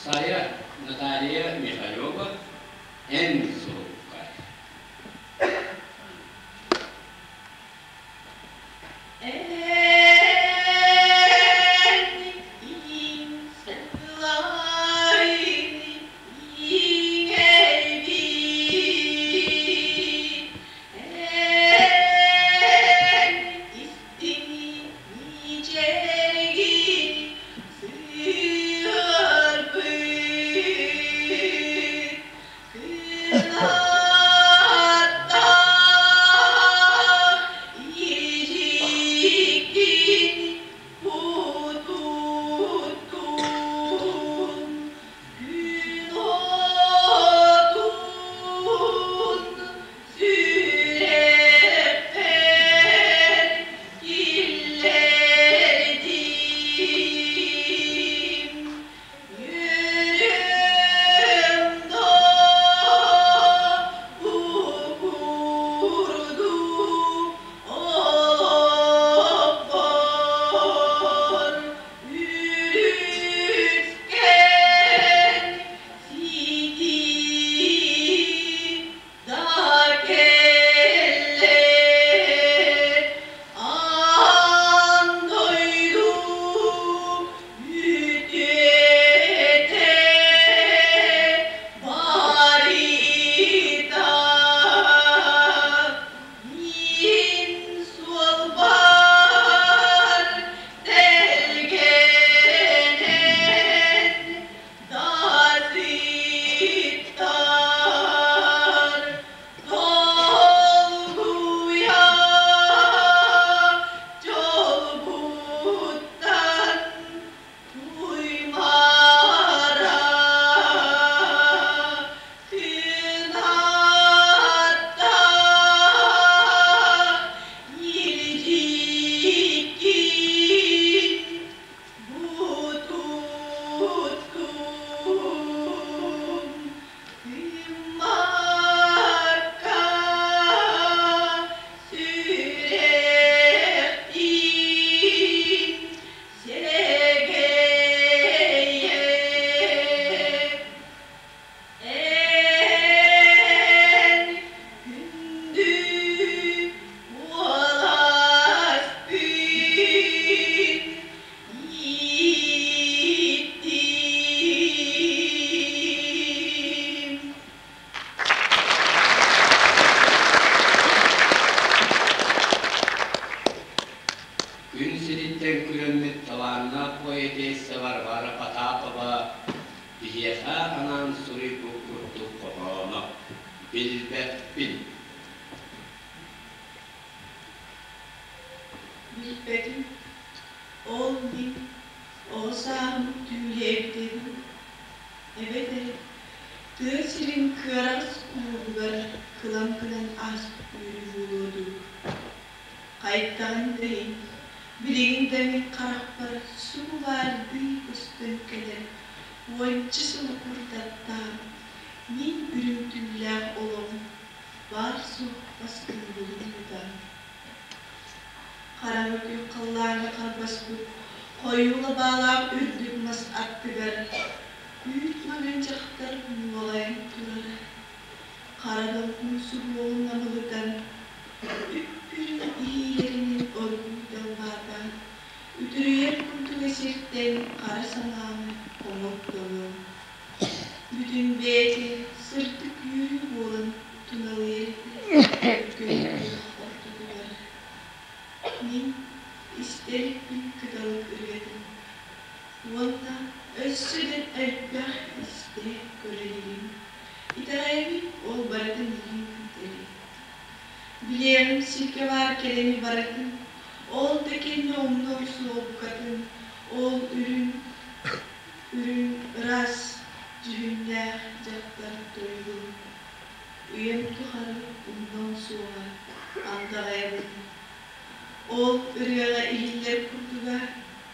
Сайа Наталья Михалева Эн суруккар. Күн сириттэн күрэммит талааннаах поэтесса Варвара Потапова биһиэхэ анаан суруйбут курдук хоһооно «Билбэппин». Билбэтим, ол мин оҕо сааһым түүлээбитэ дуу, эбэтэр тыа сирин кыараҕас кууһугар кылам гынан ааспыт үөрүү буолуо дуу. Хайдаҕын да иһин, билигин да мин харахпар субу баардыы көстөн кэлэр уонча сыл курдаттаан, мин үрүҥ түүлээх олоҕум баар-суох бастыҥ булуммута. Хараҥа күөх халлааҥҥа харбаспыт хойуу лабаалаах үрдүк мас аттыгар үүт маҥан дьахтар нуолайан турара. Хара долгун суһуоҕун намылытан, үп-үрүҥ иһиилэринэн оргууй далбаата, үтүрүйэр курдуга сиртэн хара санааны оҥортолуо. Бүтүн бэйэтэ сырдык үөрүү буолан туналыйар этэ өргөн күөх ортотугар. Мин истэрбин кыталык ырыатын уонна өссө да элбэх истэ көрө илигим. Итэҕэйэбин ол барытын миигин күүтэрин. Билиэҕим сиргэ баар кэрэни барытын, ол да кэннэ умнуом суох букатын, ол үрүҥ, үрүҥ ыраас дьүһүннээх дьахтар тойугун. Үйэм тухары умнуом суоҕа андаҕайабын. Ол ырыаҕа иһиллэр курдуга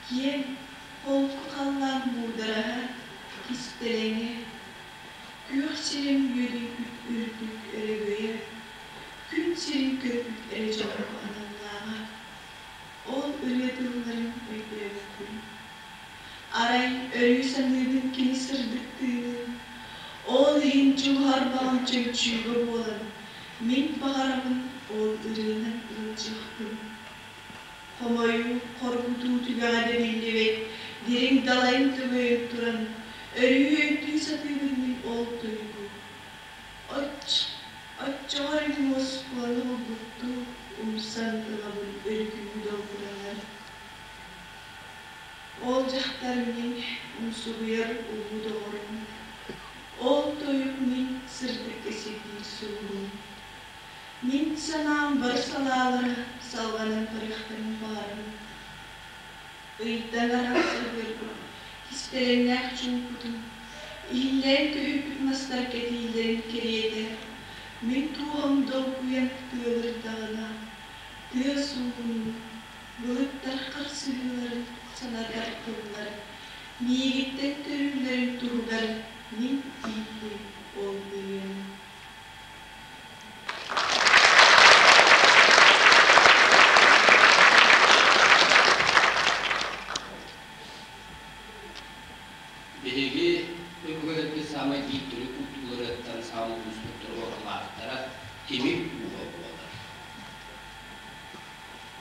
киэҥ, холку халлаан муудараһа, кистэлэҥэ, күөх сирим үөдүйбүт үрдүк өрөгөйө. Күн сирин көрбүт эрэ дьоҥҥо аналлааҕа. Ол ырыа тылларын өйдөөбөппүн. Арай өрүү саныыбын кини сырдык тыынын, ол иһин дьулуһар баҕам чөмчүүгэ буолан, мин баҕарабын ол ырыанан ыалдьыахпын. Хомойуу, хоргутуу түгэҕэ да биллибэт дириҥ далайын төҥөйөн туран, өрүү өйдүү сатыыбын мин ол тойугу. Оччоҕо эрэ мин оскуоланы булбуттуу умсан ылабын өрүкүйүү долгураҥар. Ол дьахтар мин умсугуйар улуу доҕорум, ол тойук мин сырдыкка сирдиир суолум. Мин санаам бары салаалара салҕанан барыахтарын баҕарабын. Ыйтан арахсаргырбыт кистэлэҥнээх чуумпутун, иһиллээн көһүйбүт мастар кэтииллэрин кэриэтэ, мин туоһум долгуйан тыалырдаҕына, тыа суугунун, былыттар харсыһыыларын санатар тыллар миигиттэн төрүүллэрин туһугар мин ииттим ол ырыаны. Биһиги өбүгэлэрбит саамай биир төрүт култууларыттан саамай уустуктара уратылаахтара тимир ууһа буолар.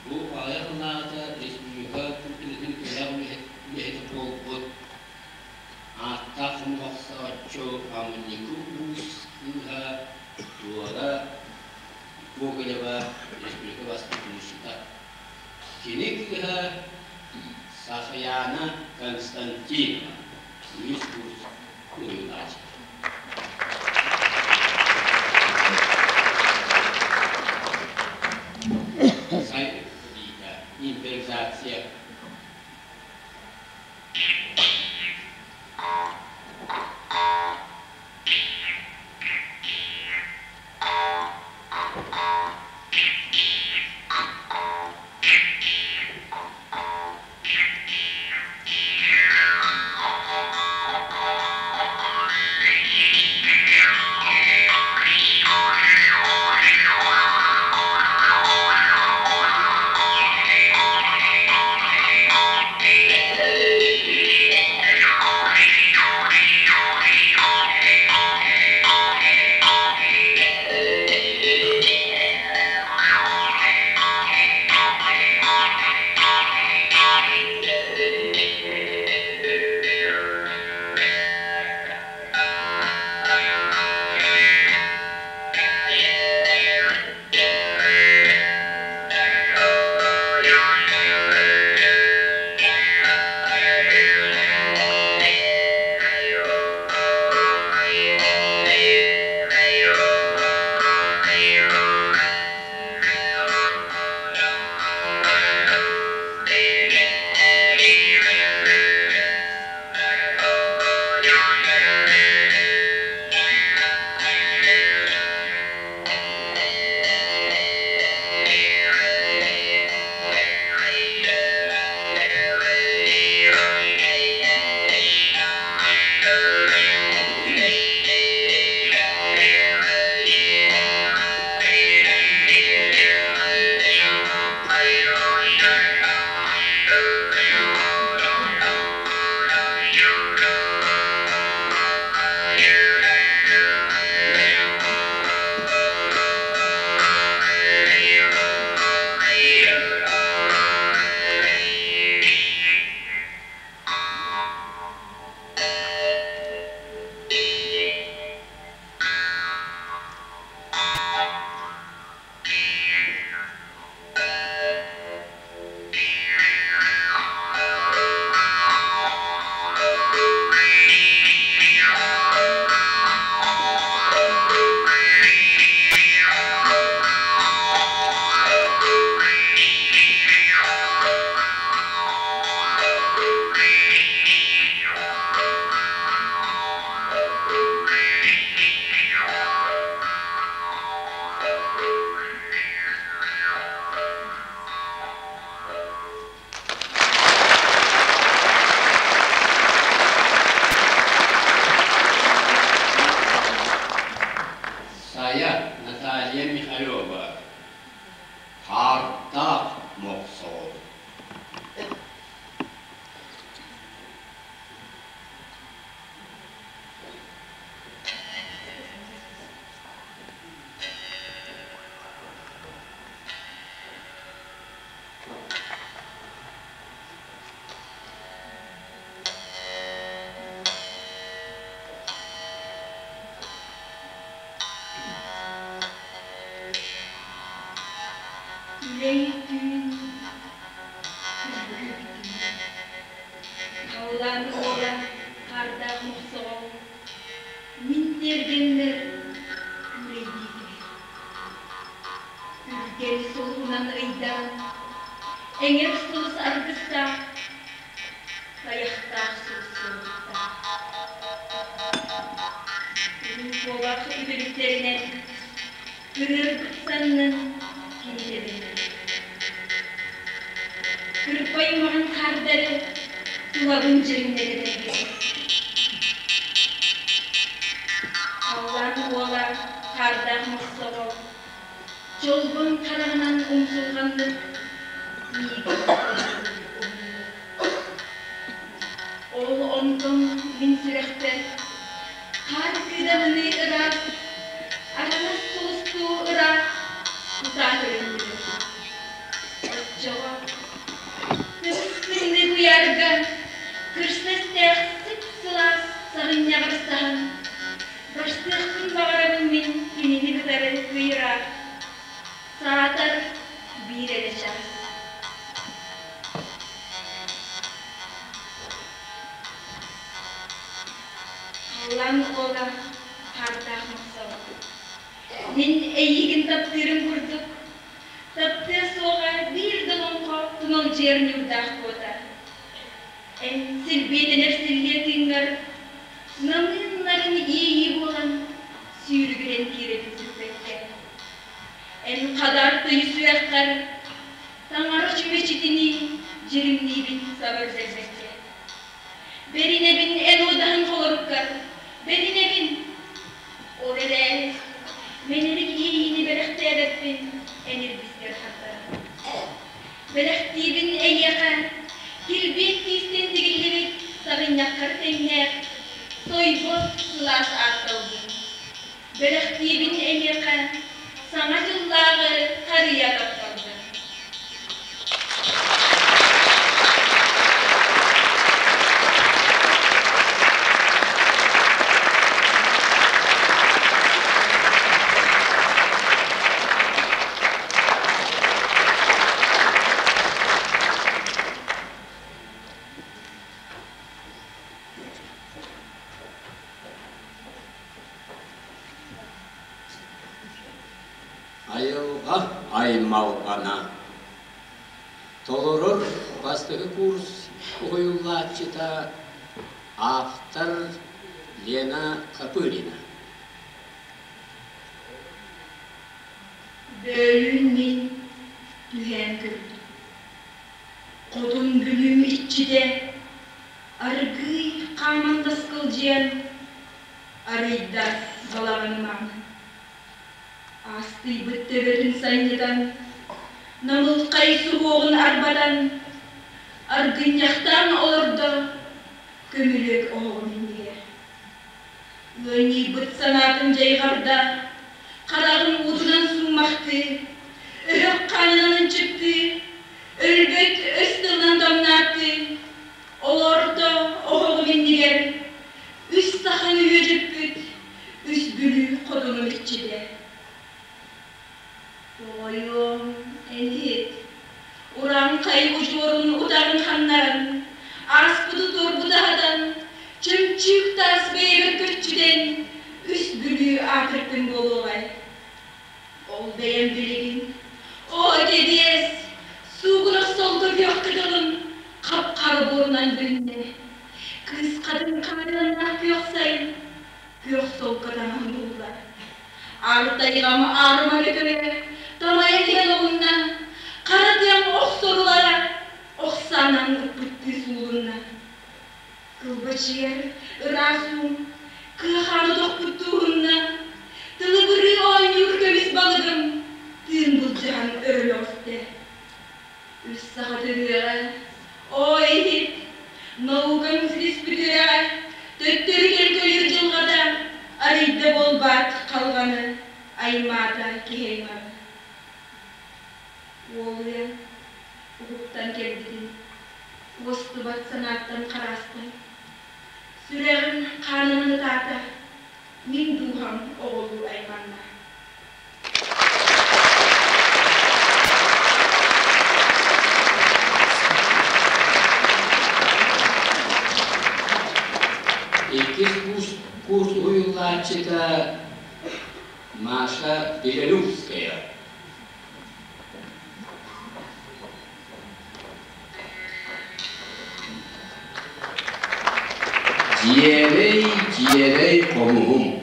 Бу аҕыйах сыллааҕыта республика культуратын үөрэх үлэһитэ буолбут ааттаах хомуһахсааччы Амынньыкы уус кыыһа Туора Гоголева республика бастакы хомусчута. Кини кыыһа Сахаяна Константинова үһүс курс уһуйулааччыта. Импровизация. Үлэй түүн күлбүтүн Халлаан уола хаардаах мохсоҕол Мин тиэргэммэр күүлэйдии түһэр. Үргэл сулуһунан ыйдаан, Эҥэр сулус аргыстаах, Тайахтаах сулус суолуттаах. Үрүҥ куобах үтүлүктэринэн Кырыарбыт саннын кини тэбинэр. Кырпай маҥан хаардары тулабын дьиримнэтэн эргитэр. Халлаан уола хаардаах мохсоҕол, чолбон хараҕынан умсулҕаннык миигин одуулуур уһуннук. Ол онтон мин сүрэхпэр хаар кыыдамыныы ыраас, араҥас сулустуу ыраах кутаа көрүҥнүүр. Оччоҕо тыбыс-тымныы куйаарга кырса истээх сып-сылаас саҕынньаҕар саһан, барсыахпын баҕарабын мин кинини кытары ый ыраах, саатар биир эрэ чаас. Халлаан уола хаардаах мохсоҕол. Мин эйиигин таптыырым курдук, таптыа суоҕа биир да олоҥхо туналдьыйар ньуурдаах куота. Эн силбиэтэнэр силлиэ тыыҥҥар намыын-нарын иэйии буолан сүүрүгүрэн киирэбин сүппэккэ. Эн хадаар тыйыс сүрэххэр Таҥара чүмэчитинии дьиримниибин саба үрдэрбэккэ. Бэринэбин эн уодаһын холоруккар, бэринэбин! Ол эрээри мэнэрик иэйиини бэлэхтээбэппин эн илбискэр хардаран. Бэлэхтиибин эйиэхэ килбиэн тиистэн тигиллибит саҕынньаххар тэҥнээх сойбот сылаас аатталбын. Бэлэхтиибин эйиэхэ Саҥа дьыллааҕы харыйа тапталга. Айылҕа аймалҕана Толорор бастакы курс уһуйуллааччыта автор Лена Копырина. Бөөлүүн мин түһээн көрдүм. Хотун Бүлүүм иччитэ аргыый хааман таскылдьыйан арыйда балаҕаным аанын. Аастыйбыт төбөтүн санньытан, намылхай суһуоҕун арбатан, аргынньахтаан олордо көмүлүөк оһоҕун иннигэр. Ыанньыйбыт санаатын дьайҕарда, хараҕын уутунан сууммахтыы, өһөх хаанынан ынчыктыы, өлбөт өс тылынан тамнааттыы, олордо оһоҕун иннигэр үс саханы үөдүппүт үс Бүлүү хотунун иччитэ. Тоҕойуом, эн иһит, урааҥхай удьуорун утаҕын ханнаран, ааспыты туорбуту аһатан, чөмчүүк таас бэйэбэр көччүтэн үс Бүлүү аатыртын буолуоҕай. Ол бэйэм билигин, оо, кэбиэс, суугунас солко күөх кытылым хап-хара буорунан бүрүннэ. Кыыс хатын хааннаннаах күөх сайын күөх солко таҥаһын булла. Артайҕам аарыма көтөрө тамайа иһэн оҕунна, хара тыам охсорулара охсаанан ыппыттыы суулунна. Кылбачыйар ыраас уум кыахааны тохпуттуу уһунна, тылыбырыы оонньуур көмүс балыгым тыын былдьаһан өрө мөҕүстэ. Үс саха төрүөҕэ, оо иһит, наукаҥ силиспитирэҕэ, төттөрү көлкөлүүр дьылҕата арыйда буолбаат халҕаны, аймаата киһи аймаҕы. Уолуйан, уһуктан кэлбитин, уостубат санааттан хараастан, сүрэҕим хаанынан ытаата, мин дууһам оҕолуу айманна. Маша Белолюбская. Дьиэрэй, дьиэрэй хомуһум.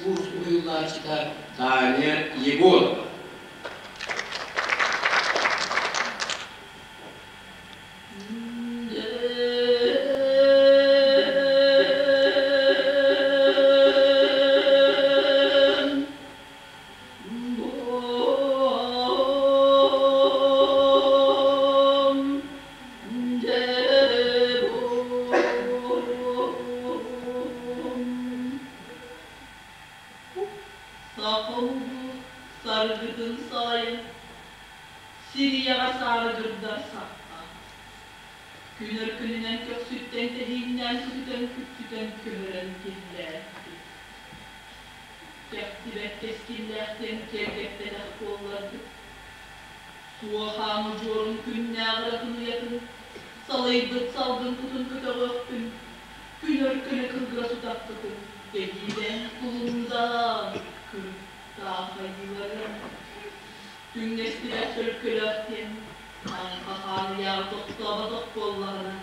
курс уһуйуллааччыта Таня Егорова. Саргытын салайын, Сирияҕа саарыгырдар сахха. Күн өркөнүнэн көхсүттэн тэһииннээн көтүтэн күпсүтэн көһөрөн киллэрбит. Кэхтибэт кэскиллээхтэн киэргэппэтэх буолларбыт. Суохаан удьуорун күннээҕи атын уйатын, салайбыт салгын кутун көтөҕүөхпүн, күн өркөнө кылгас утахпытын тэһиилээн кулундаан кырыктаах айыыларым. Түҥнэстибэт төлкөлөөх диэн таҥха хаарыйаҕа тохтооботох буоллаҕына,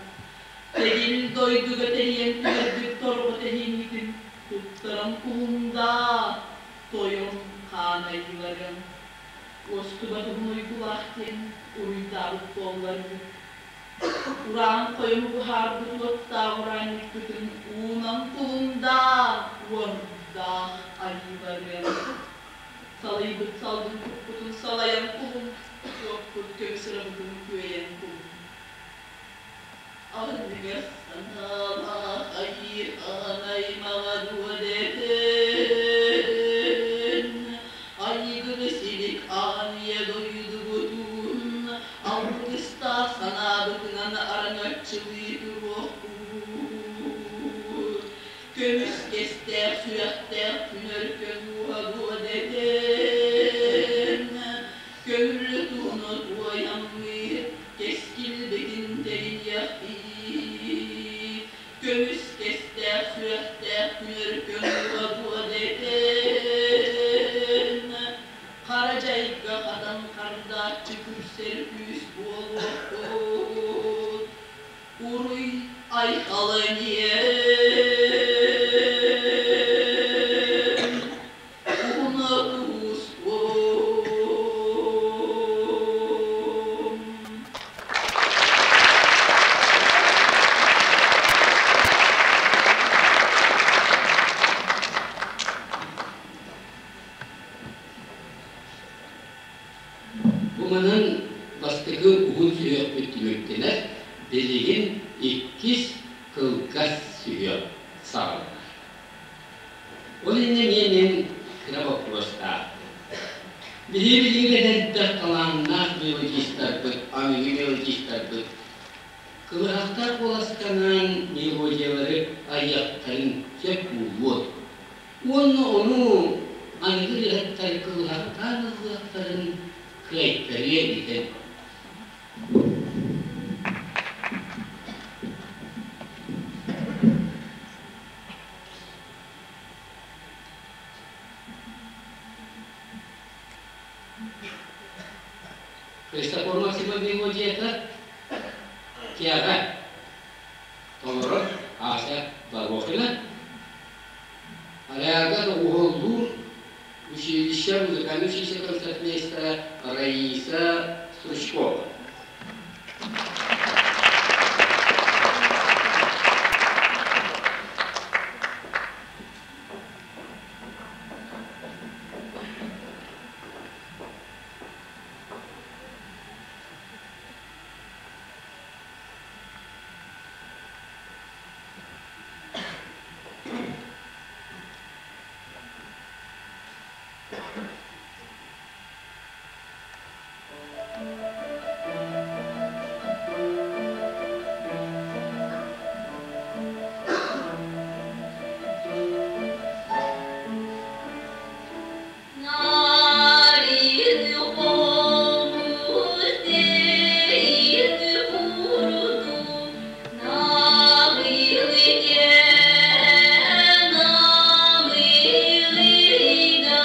тэгил дойдуга тэрийэн түһэрбит торҕо тэһииҥҥитин туттаран кулундаа, тойон хаан айыыларым. Уостубат уһун уйгулаах диэн уруйдаабыт буолларгыт. Ураан хойуму быһаарбыт уоттаах ураанньыккытын уунан кулундаа, уордаах айыыларым. Салыйбыт салгын куппутун салайан кулун, уоппут көмүс ырабытын күөйэн кулун. Аныгас санаалаах айыы-хаан аймаҕа дуо дэтэн, айгыны силик аан ийэ дойдубутун алгыстаах санаабытынан араҥаччылыы туруохпут. Көмүс кэстээх сүрэхтээх күн өркөн ууһа дуо дэтэн, көҥүлү туһуну туойаммыт кэскилбитин тэриниэхпит. Көмүс кэстээх сүрэхтээх күн өркөн ууһа дуо дэтэн, хара дьайга хатан хардааччы күрсэр күүс буолуохпут. Уруй айхал эниэм, уһуна туустуом. Бу манан бастакы уһун сүһүөхпүт түмүктэнэр, билигин иккис кылгас сүһүөх саҕаланар. Ол иннинэ эмиэ мин кыра боппуруостаахпын. Биһиги билигин эдэрдэр талааннаах мелодистарбыт, аныгы мелодистарбыт кылыһахтаах куоластанан мелодиялары айыахтарын сөп буолуо. Уонна ону аныгы ырыаһыттар кылыһахтаан ыллыахтарын кыайтарыа эбитэ. Христофор Максимов мелодията Киаҕа толорор Ася Барохина Ареалга доҕуһуоллуур училище музыкальнай училище концертмейстера Раиса Стручкова. Нарины хомус дейін куруду, Нағылы намылыйда.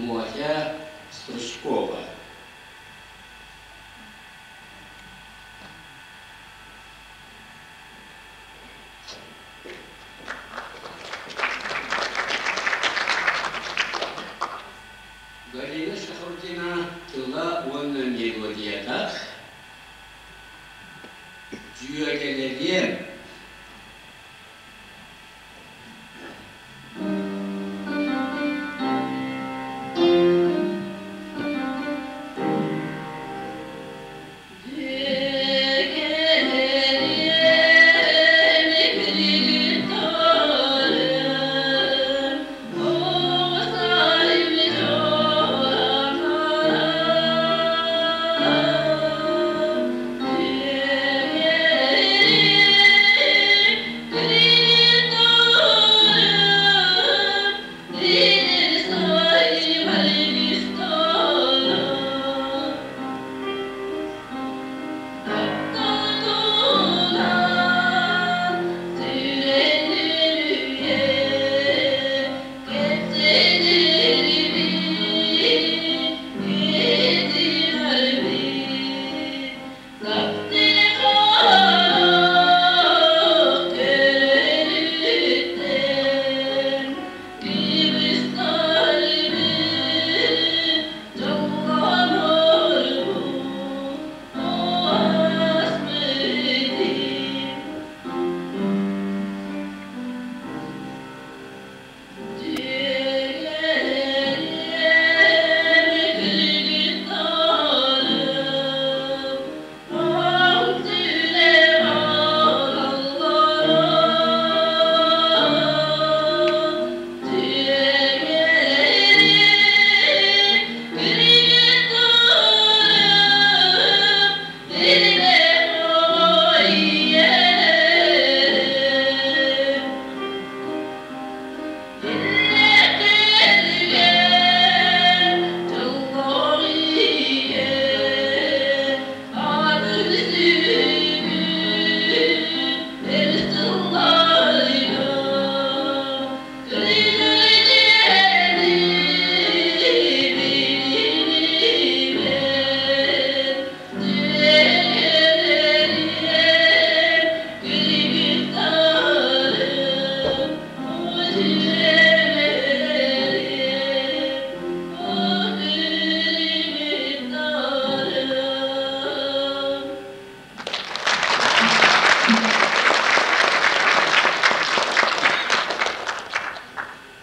Мотя Стручкова. Галина Шахрудина тыла уонна мелодията Дьүөгэлэриэм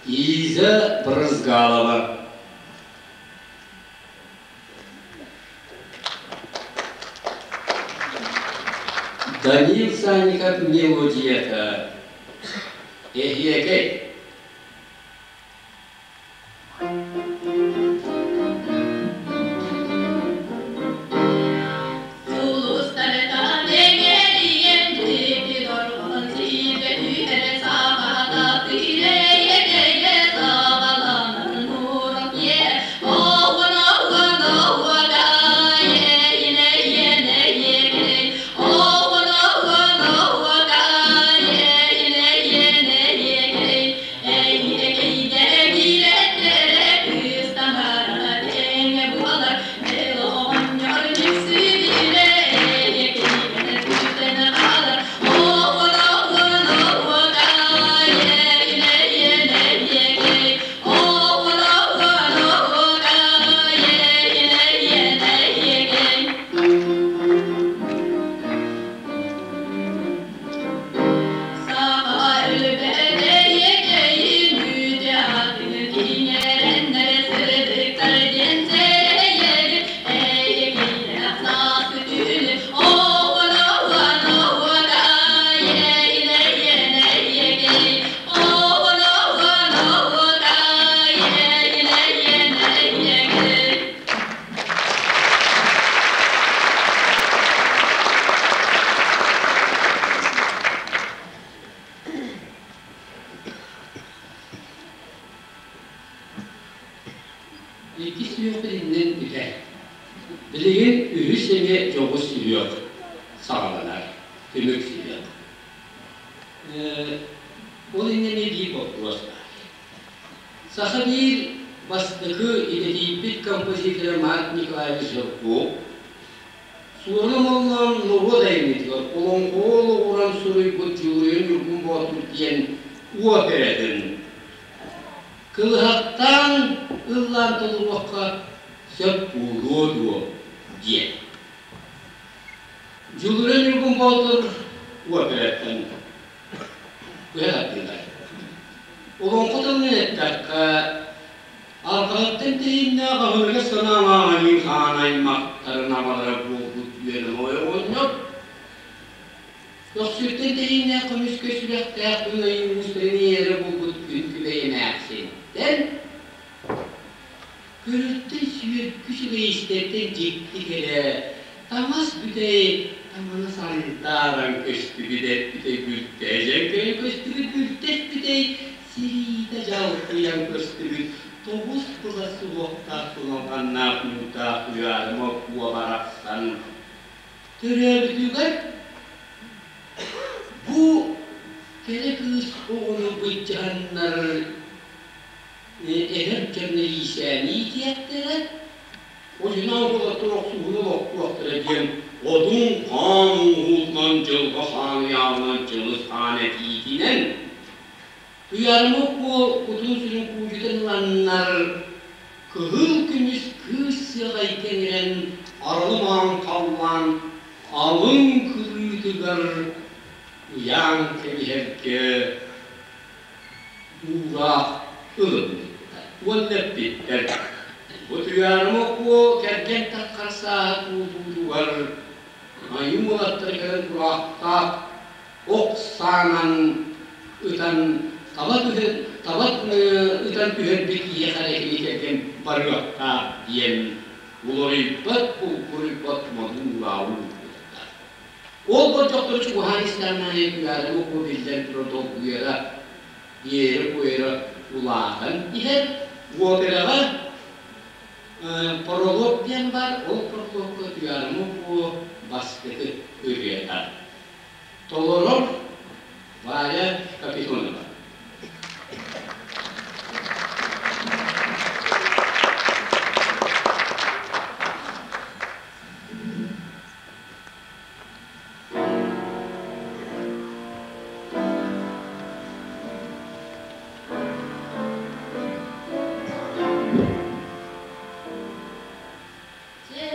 Иза Брызгалова. Данил Санников мелодията Эһиэкэй. Икки сүһүөх билиннэн бүтэр. Билигин үһүс эмиэ дьоҕус сүһүөх саҕаланар, түмүк сүһүөх. Ол иннинэ биир боппуруос баар. Саха биир Бастакы идэтийбит композитора Марк Николаевич Жирков Суорун Омоллоон норуот айымньытыгар олоҥхоҕо олоҕуран суруйбут Дьулуруйан Ньургун Боотур диэн оператын кылыһахтаан ыллаан толоруохха сөп буолуо дуо диэн. Дьулуруйан Ньургун Боотур операттан быһа тардыылар. Олоҥхо тылынан эттэххэ, арҕаһыттан тэһииннээх аһыныгас санаалаах айыы хаан аймахтарын абалара буолбут үөрэн оҕонньор, көхсүттэн тэһииннээх көмүскэ сүрэхтээх күн айыы уустарын ийэлэрэ буолбут күн күбэй эмээхсинтэн, көрүттэн сүөргү үчүгэй дьикти кэрэ таҥас бүтэй таҥана сандааран көстүбүт эппитэ күлтэдьэҥкэйэн көстүбүт бүлтэс бүтэй сириитэ дьалкыйан көстүбүт тоҕус кыла суһуохтаах туналҕаннаах муҥтаах уйаарыма куо барахсан төрөөбүтүгэр бу кэрэ кыыс оҕону былдьаһаннар эдэр дьоно иисээни иитиэхтэрэ, Одьунаан уолаттар охсуһууну олохтуохтара диэн Одун хаан ууһуутунан дьылҕа хаан ыйааҕынан Чыҥыс хаан этиитинэн Туйаарыма Куо кутун-сүрүн куудьутан ыланнар кыһыл көмүс кыыс сыаҕай кэҥирэн арылы-маҥан халлаан алын кырыытыгар ыйаан кэбиһэргэ уураах ылыммыттар уонна эппиттэр: «Бу Туйаарыма Куо кэргэн таххар сааһа туолуутугар айыы уолаттара кэлэн тураахтаах ох саанан ытан таба түһэн таба ытан түһэрбит киһиэхэ эрэ кини кэргэн барыахтаах» диэн уларыйбат булгуруйбат модун уурааҕы уурбуттар. Ол болдьохтору чугаһаан истэҕин аайы Туйаарыма Куо биллэн турар долгуйара, иэйэрэ-куойара улаатан иһэр. Операҕа пролог диэн баар, ол прологка Туйаарыма Куо бастакы ырыата. Толорор Варя Капитонова. Дьэ,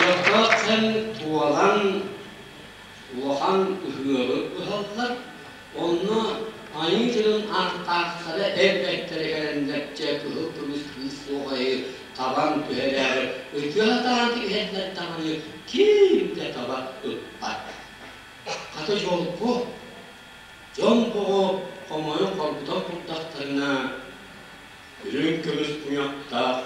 Болдьохтоох кэм туолан улахан ыһыаҕы ыһаллар, онно айыы дьонун ааттаахтара эр бэртэрэ кэлэннэр дьэ кыһыл көмүс кыыс суоҕайы табан түһэрээри ытыалатаан кэбиһэллэр даҕаны ким да таба ыппат. Хата дьолго, дьон боҕо хомойон хоргутан турдахтарына үрүҥ көмүс куйахтаах,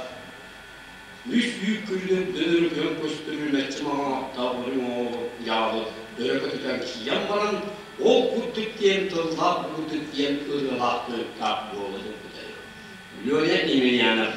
үс үүт күллэрдэн өрүкүйэн көстөр мэччи маҥааттаах үрүҥ оҕо өрө көтүтэн киирэн баран, ол курдук диэн тыллаах бу курдук диэн ырыалаах тойуктаах буола турбута. Леня Емельянов.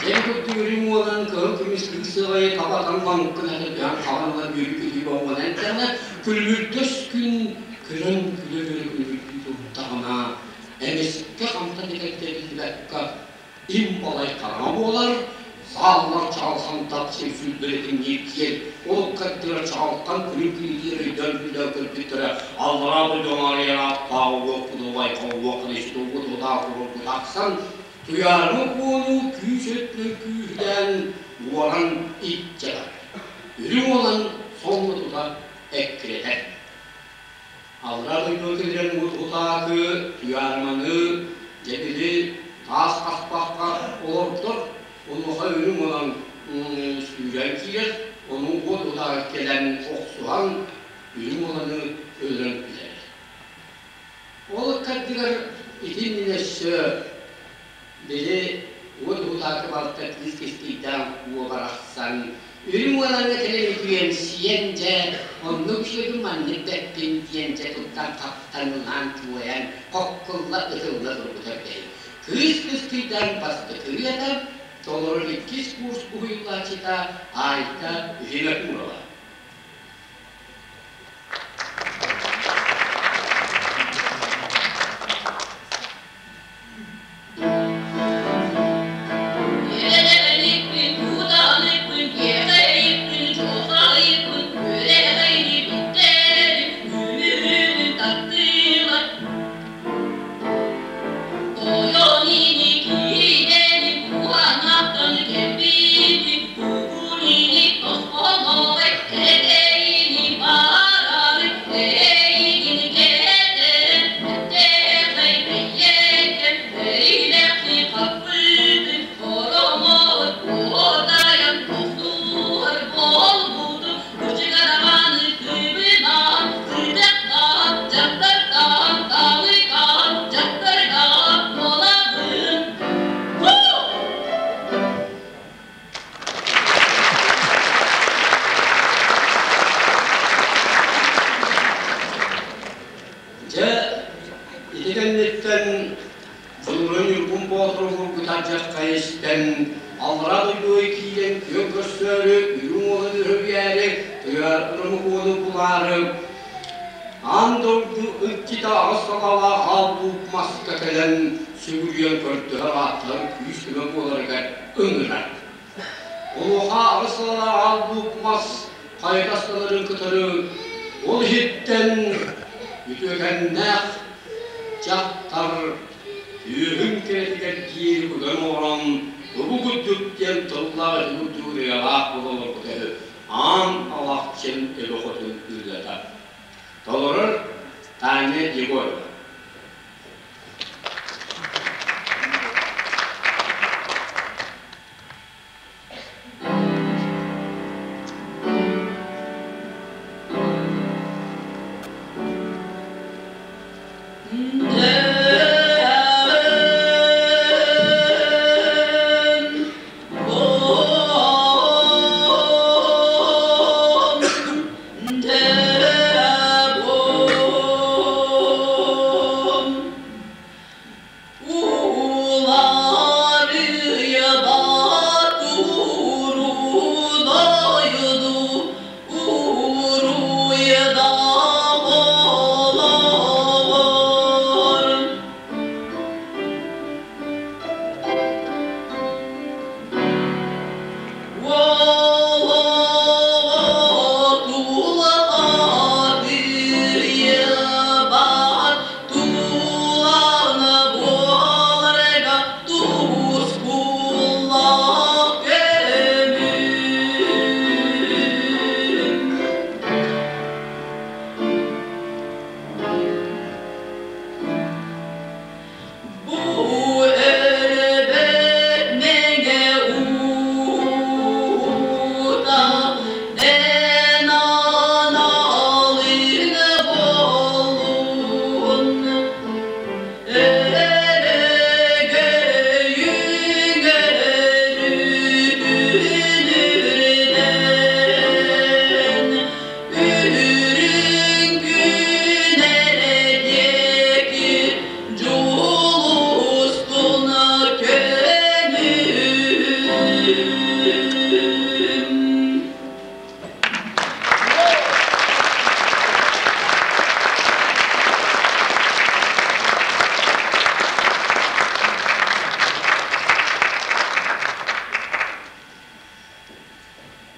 Дьэ курдук уолан кыһыл көмүс кыыс табатан лаҥкын этэ хаҕан ылан үөрүү-көтүү боҥҥон эрдэҕинэ күлүмүрдэс күн көрөн күлэ-күлэ күлүмүрдүү турдаҕына эмискэ хантан этэрдэриллибэккэ им балай хараҥа буолар, сааллар чаҕылхан тапсыы сүлбэритин ньиргиэн, олуккаттыгар чаҕылхан күлүм күнүгэр өйдөөн күллээн көрбүттэрэ аллараа дойду аҥаарыйар ааттаах уох кудулай уох кыдайсытылбыт утаах урукку тахсан Туйаарыма Куону күүс өттүнэн күүһүлээн уоран иччэ барар. Үрүҥ уолан сонно тута эккирэтэр. Аллараа дойдуга киллэрэн утаакы Туйаарыманы дьэ били таас хаспахха олордор, онуоха үрүҥ уолан сүүрэн киирэр, ону уот утаакы кэлэн охсуһан үрүҥ уоланы өлөрөн түһэрэр. Ол ыккардыгар итиннэ өссө били уот уһутаакы балта кыыс кистиирдээх уобарахсан үрүҥ уолаҥҥа кэлэн үтүөн сиэн дьэ оннук үчүгэйбин маннык дэппин диэн дьэ туттан хаптан ылаан туойан хоккулла ытылла турбута эбит. Кыыс кыстыйдан бастакы ырыата толорор иккис курс уһуйуллааччыта Айта Винокурова. Тойон ини киинэни куһан Аллараа дойдуга киирэн күөн көрсөөрү, үрүҥ уолун өрүһүйээри, тыйаатыры булаары, аан дойду ыччата аҕыс салалаах аал-луук маска кэлэн сүгүрүйэн көрдөһөр ааттарын күүс-көмө буоларыгар ыҥырар. Онуоха аҕыс салалаах аал-луук мас хайа астанарын кытары ол иһиттэн үтүөкэннээх дьахтар түөһүн кэрэтигэр диэри кутан оҥорон ыбы курдук диэн тыллаах ити курдук ырыалаах буола олорбута үһү аан алахчын эбэ хотун ырыата. Толорор Таня Егорова.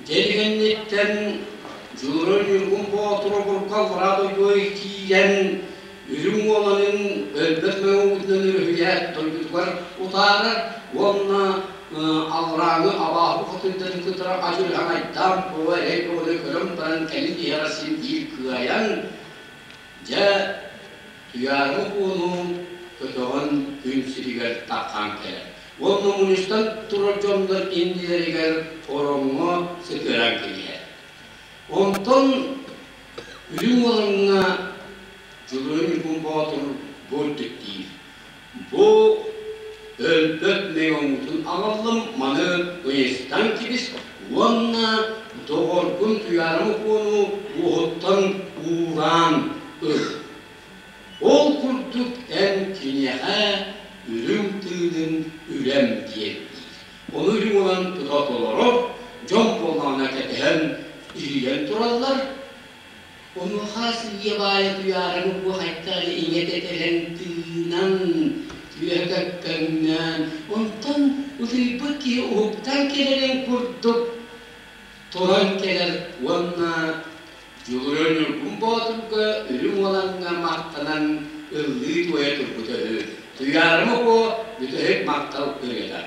Дьэ кэнниттэн Дьулурун Ньургун Боотур обургу аллараа дойдуга киирэн үрүҥ уоланын өлбөт мэҥэ өрүһүйээт дойдутугар утаарар уонна алларааҥы абааһы хотуйдарын кытары адьырҕан айдаан буола эрэй бөҕөнү көрөн баран кэлин иһэр син биир кыайан дьэ Туйаарыма Куону көтөҕөн күн сиригэр таххан кэлэр уонна мунньустан турар дьоннор иннилэригэр ороҥҥо сытыаран кэбиһэр. Онтон үрүҥ уолаҥҥа Дьулуруй Ньукун Боотур бу үрдүк диир. Бу өлбөт мэҥэ аҕаллым, маны ыйыстан кэбис уонна доҕоргун Туйаарыма Куону уоһуттан уураан ыл. Ол курдук эн киниэхэ үрүҥ тыынын үлэм диэн диир. Ону үрүҥ ылан тута толорор, дьон буоллаҕына кэтэһэн иһийэн тураллар. Онуоха сыыйа баайа туйаараны уохайтаары иҥэ тэтэрэн тыынан, түөһэ көккөҥнөөн, онтон утуйбут киһи уһуктан кэлэрин курдук туран кэлэр уонна Дьулуруйар Ньургун Боотурга үрүҥ уолаҥҥа махтанан ыллыы-туойа турбута үһү. Туйаарыма Куо бүтэһик махтал ырыата.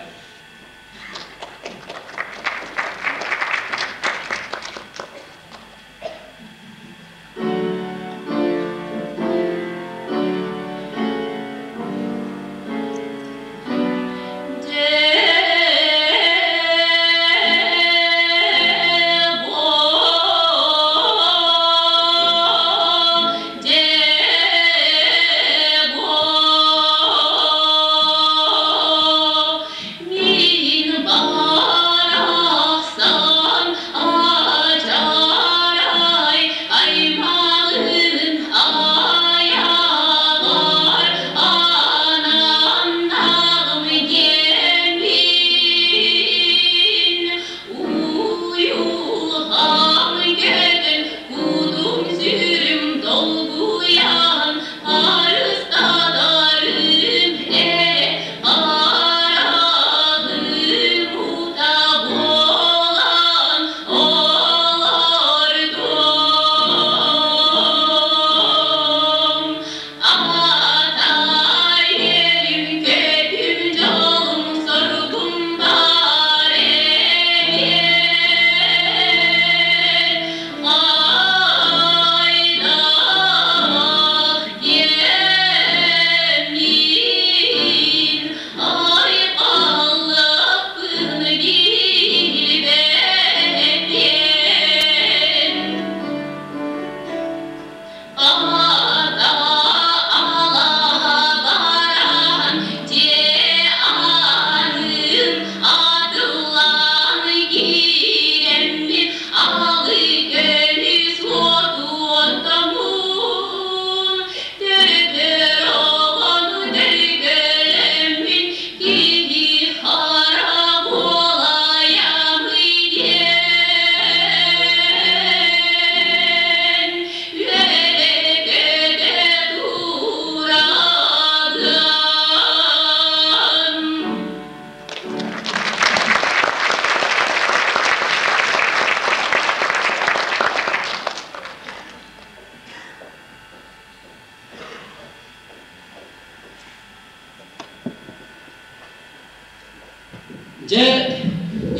Дьэ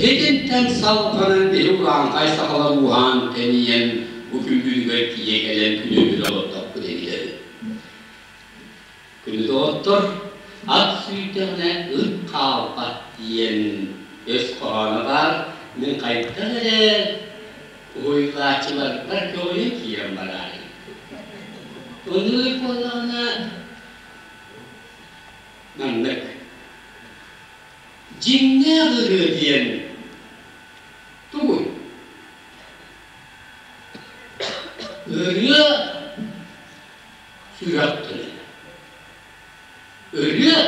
Итинтэн салҕанан биһи урааҥхай сахалар ууһаан тэнийэн бу күлүүгэ тиийэ кэлэн күнү олордохпут эбилэр. Күнү доҕоттор, ат сүүрдэҕинэ ыт хаалбат диэн өс хоһооно баар, мин хайдах эрэ уһуйулааччыларбар көҕүйэ киирэн бараарый. Оннук буоллаҕына маннык. Дьиҥнээх ырыа диэн тугуй? Ырыа сүрэх тылэ. Ырыа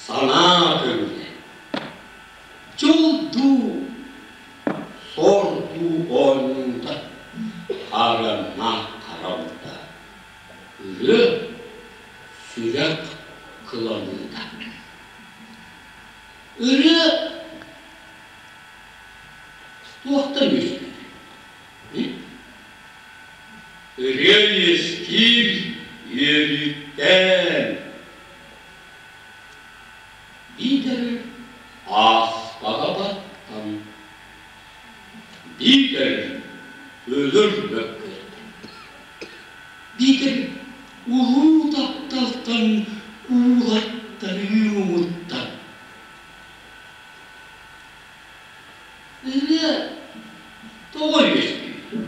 санаа көҥүлэ. Дьол дуу, сор дуу оонньуута, хараннаах харалта. Ырыа сүрэх кыланыыта. Ырыа туохтан үөскүүр? Ырыа үөскүүр үөрүүттэн. Биитэр ааспаҕа баттан, биитэр өлөр мөккүөртэн, биитэр улуу тапталтан уулаттарыы муҥуттан. Ырыа тоҕо үөскүүр?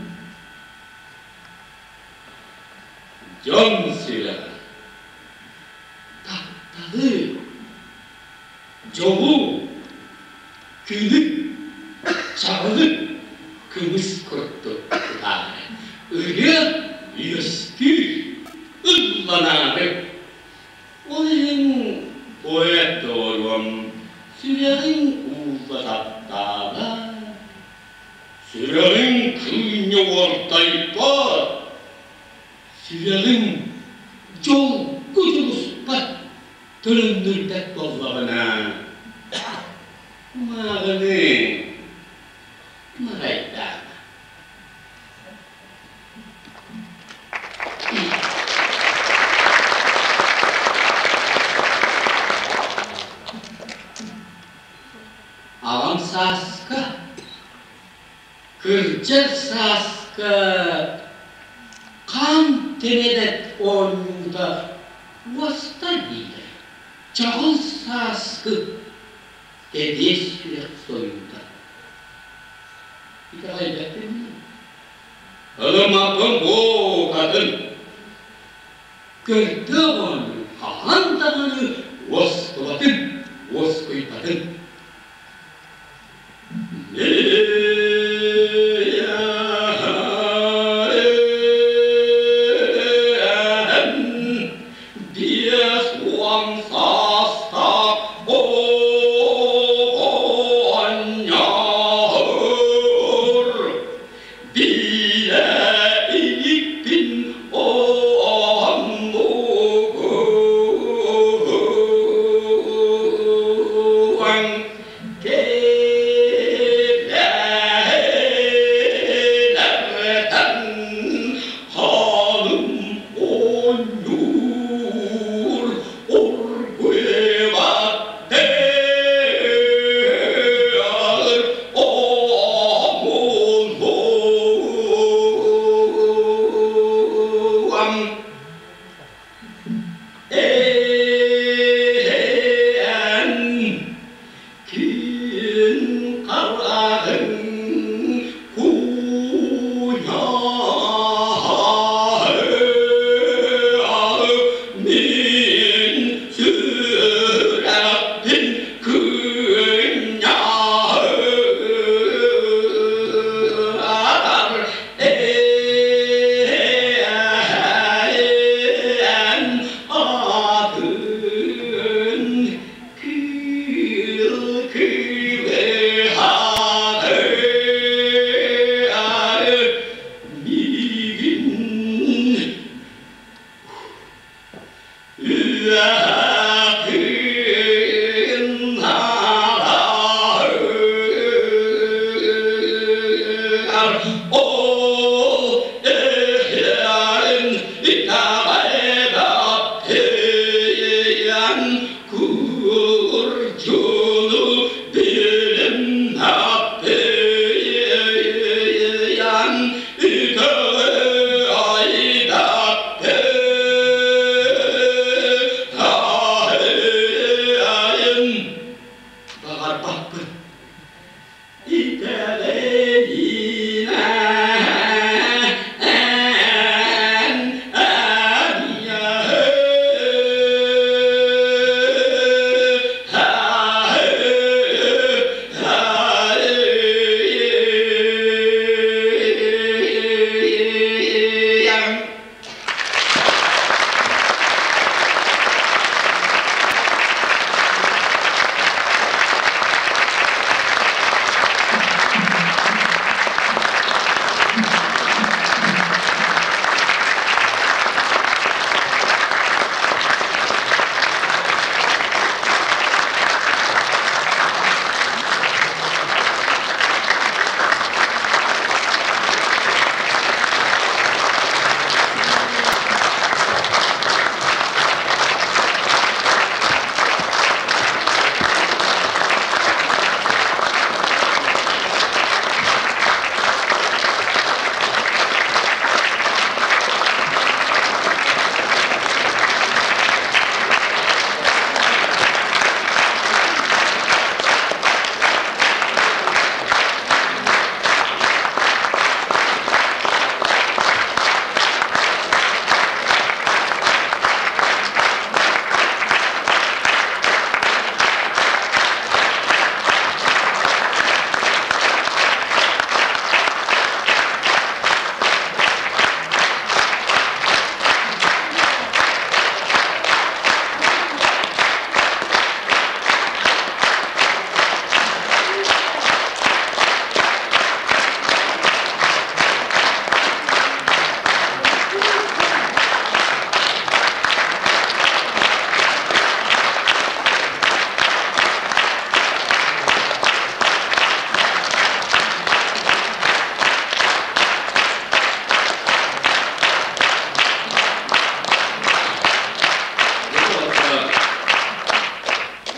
Дьон сүрэҕэ тапталы, дьолу, күнү, чаҕылы кымыс курдук кутаары ырыа үөскүүр, ылланаары. Ол иһин поэт доҕоруом сүрэҕиҥ уулла таптаабат, сүрэҕиҥ кыынньа уордайбат, сүрэҕиҥ дьолго дьулуспат, төлөннүрбэт буоллаҕына, кумааҕыны марайдаама. Аҕам сааска, кырдьар сааска хаан тэнэбэт оонньуута уостар дииллэр. Чаҕыл сааскы тэбиэс сүрэх сойуута. Итэҕэйбэппин Ылыммаппын буукатын. Көрдөөх оонньуу хаһан даҕаны уоскубатын, уоскуйбатын. 50 саастаах оҕонньор билэ иликпин оннугун Кэлэлэртэн ханым оонньуур оргуйбат омунуом Эн Күн хараҕыҥ куйаһа мин сүрэхпин кыынньар эн атын Кыыл кыылы хаҕын.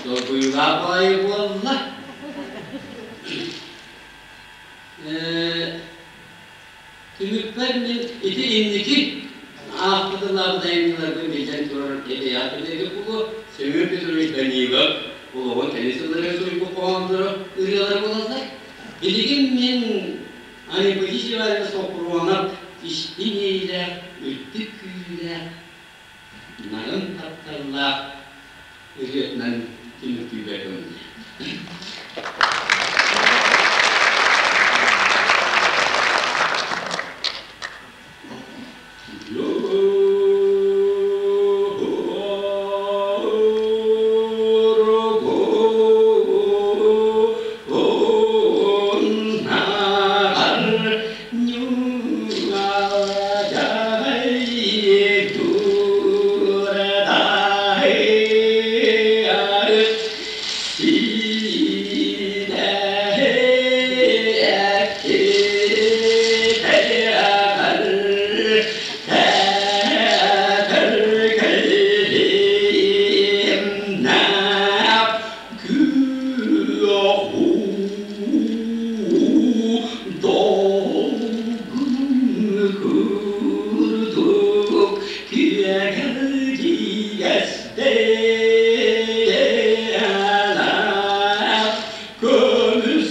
Долгуйуулаах баҕайы буолла. Түмүкпэр мин ити инники аахпытылаабыт айымньыларбын биллэн турар эбэйээх билэргэ буолуо Семен Петрович Данилов олоҕун кэлин сылларыгар суруйбут хоһоонноро, ырыалара буолаллар. Билигин мин Анемподист Ивановна Соппуруонап истиҥ иэйиилээх, үрдүк күүрүүлээх, нарын тапталлаах ырыатынан түмүктүүбэр көҥүллээх. Көмүс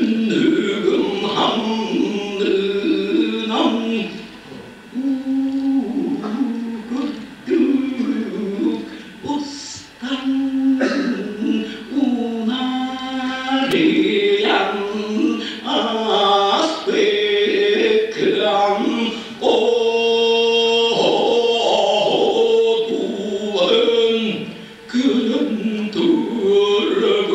Түннүгүм аннынан Уу устан унарыйан ааспыккын Одуулан күлүм турбутум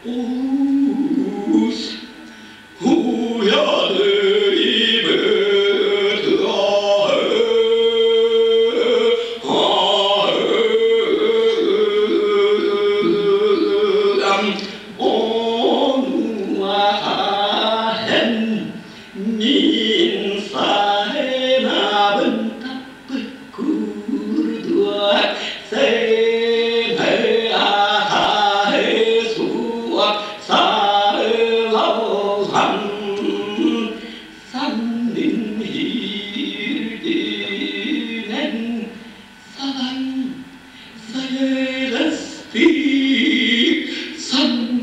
Уус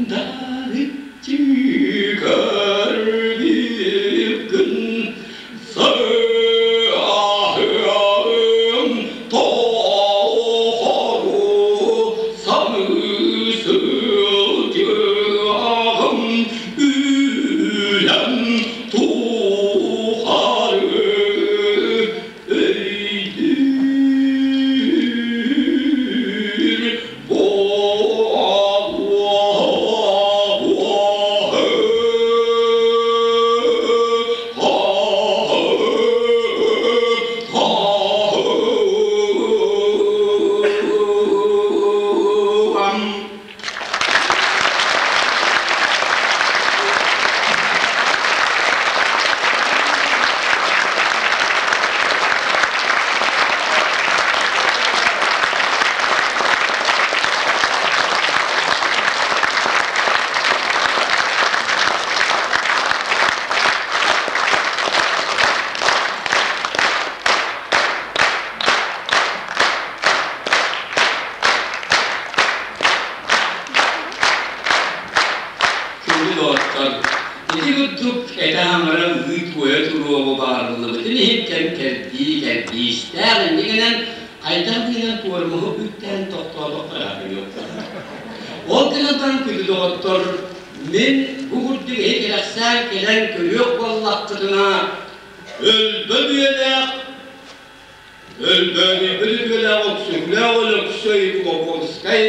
Сандаарыччы көрбүккүн Сыаһыам тоҕору саныы сылдьыаҕым Үлэм тухары өйдүүр Күндү доҕоттор, ити курдук этэ-хаҥара ыы-туойа туруоҕу баҕарыллыбытын иһин кэм кэрдии кэрдиистээх иннигинэн хайдах гынан туормуһу үктээн тохтоотоххо ыраатыйыахха. Ол гынан баран күндү доҕоттор, мин бу курдук эһи кэрэхсээн кэлэн көрүөх буоллаххытына, өлбөт үйэлээх Өлбөөдүйбүт үтүөлээх Өксөкүлээх Өлөксөй Кулаковскай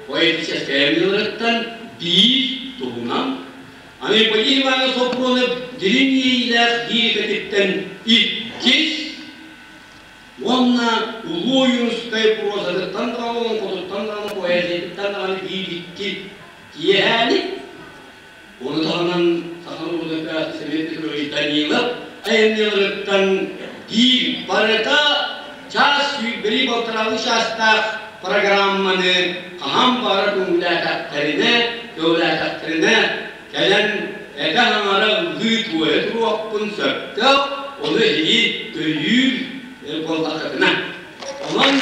поэтическай айымньыларыттан биир туһунан Анеподий Иванович Соппуруонап дириҥ иэйиилээх лирикэтиттэн иккис уонна Улуу Ойуунускай прозатыттан даҕаны, олоҥхотуттан даҕаны, поэзиятыттан даҕаны биир-икки киэһээни Ону таһынан саха норуота Семен Петрович Данилов айымньыларыттан биир барыта чаас сүүрбэлии балтараалыы чаастаах программаны хаһан баҕарар көҥүлээтэхтэринэ, көҕүлээтэхтэринэ кэлэн этэ-хаҥара ыллыы-туойа туруохпун сөптөөх, ону эһиги өйүүр буоллаххытына. Онон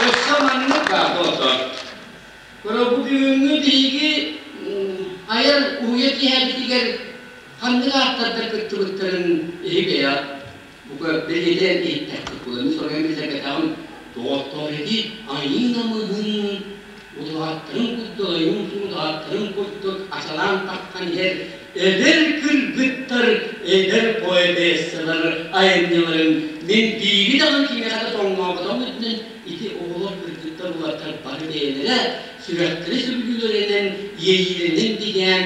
өссө маннык баар доҕоттоор. Көрө бу бүгүҥҥү биһиги айар уһуйа киэһэбитигэр ханнык ааптардар кыттыбыттарын эһиги бука бэлиэтээн иһиттэххит буолуо. Мин соруйан биллэрбэтэҕим доҕоттоор ити айыы намыһын утуһааттарын курдук айыы утуһааттарын курдук ачалаан таххан иһэр Эдэр кыргыттар, эдэр поэтессалар айымньыларын мин биири даҕаны кимиэхэ да тоҥнооботоҕум үрдүнэн ити оҕолор, кыргыттар, уолаттар бары бэйэлэрэ сүрэхтэрэ сөбүлүүлэринэн, иэйиилэринэн бигээн,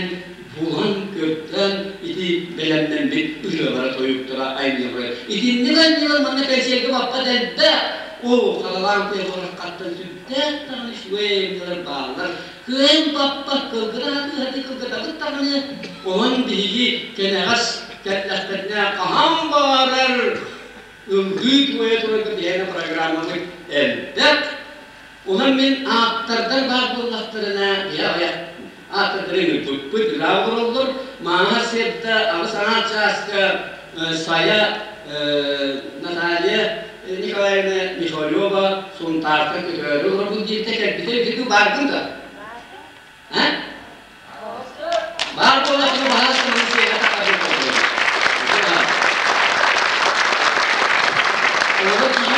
булан, көрдөөн ити бэлэмнэммит ырыалара-тойуктара, айымньылара. Итинник айымньылар манна кэнсиэргэ баппат элбэх, оо, харалаан куйахаттан сүрдээх даҕаны үчүгэй айымньылар бааллар. Кыайан баппат кылгыраһа кыһаты кылгатабыт даҕаны, онон биһиги кэнэҕэс кэллэхтэринэ хаһан баҕарар ылгыы туойа турарга биһиэнэ программабыт элбэх. Онон мин ааптардар баар буоллахтарына, биһи аҕыйах ааптардары ыҥырбыппыт, ыраах олороллор. Мааһа Севда аҕыс аҥаар чааска Сайа Наталья Николаевна Михалева Сунтаартан көтөөрү олорбут диэбитэ кэлбитэ ити бааргын да? А? Баар буоллаххына баһаалыста маны сиэҕэ таххабын Оҕо киһи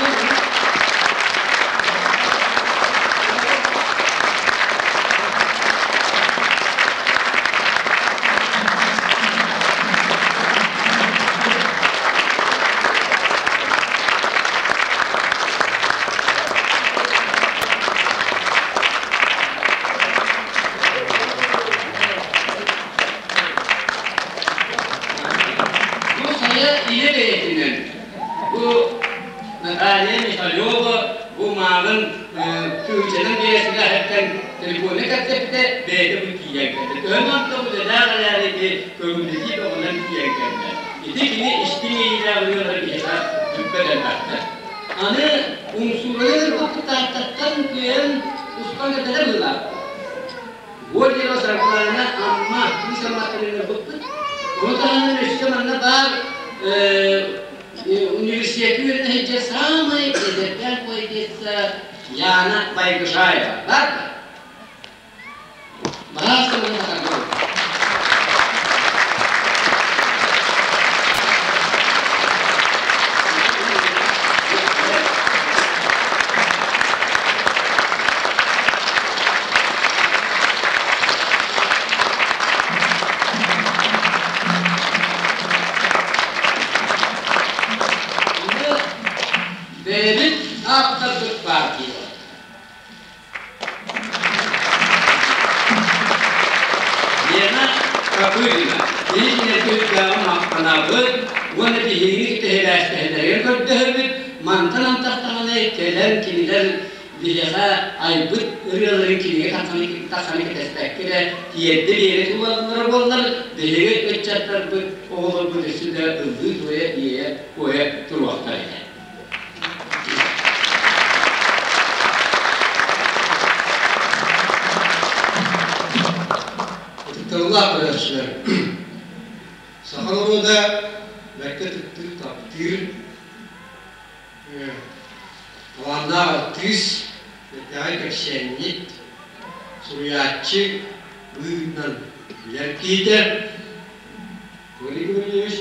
Бу сайа ийэ бэйэтинэн бу Наталья Михалева бу мааҕын тыһыынчанан биэрэстэлээхиттэн телефоҥҥа кэпсэппитэ бэйэтэ бу тиийэн кэллэ. Төһө мантан үлэлээх эрээри ити көҥүллэтии бөҕөнөн тиийэн кэллэ. Ити кини истиҥ иэйиилээх ырыалара биһиэхэ бүппэт элбэхтэр. Аны умсуурайан ырбаппыт Тааттаттан кыайан устан кэллэ быһыылаах. Гольдева Саргылаана Амма кыыс Амматтан ыҥырбыппыт. Ону таһынан өссө манна баар университекка үөрэнэ сылдьар саамай эдэркээн поэтесса Яна Байгышаева. Бар да? Баһаастарына тахарга Бэйэбит ааптарбыт партия. Лена Копырина биһиги төрүттээҕи махтанабыт уонна биһигини кэтэһэлээстэһэллэригэр көрдөһөбүт. Мантан антахтаҕына кэлэн кинилэр биһиэхэ айбыт ырыаларын кинигэ тахсаны кэтэспэккэ эрэ тиэрдэ биэрэ туруораллара буоллар, биһиги ыччаттарбыт, оҕолорбут өссө да ыллыы-туойа, иэйэ-куойа туруохтар этэ. Ытыктабыллаах көрөөччүлэр, саха норуота бэркэ ытыктыыр, таптыыр, талааннаах артыыс, бэртээхэй кэпсээнньит, суруйааччы быһыытынан билэр киһитэ Валерий Валерьевич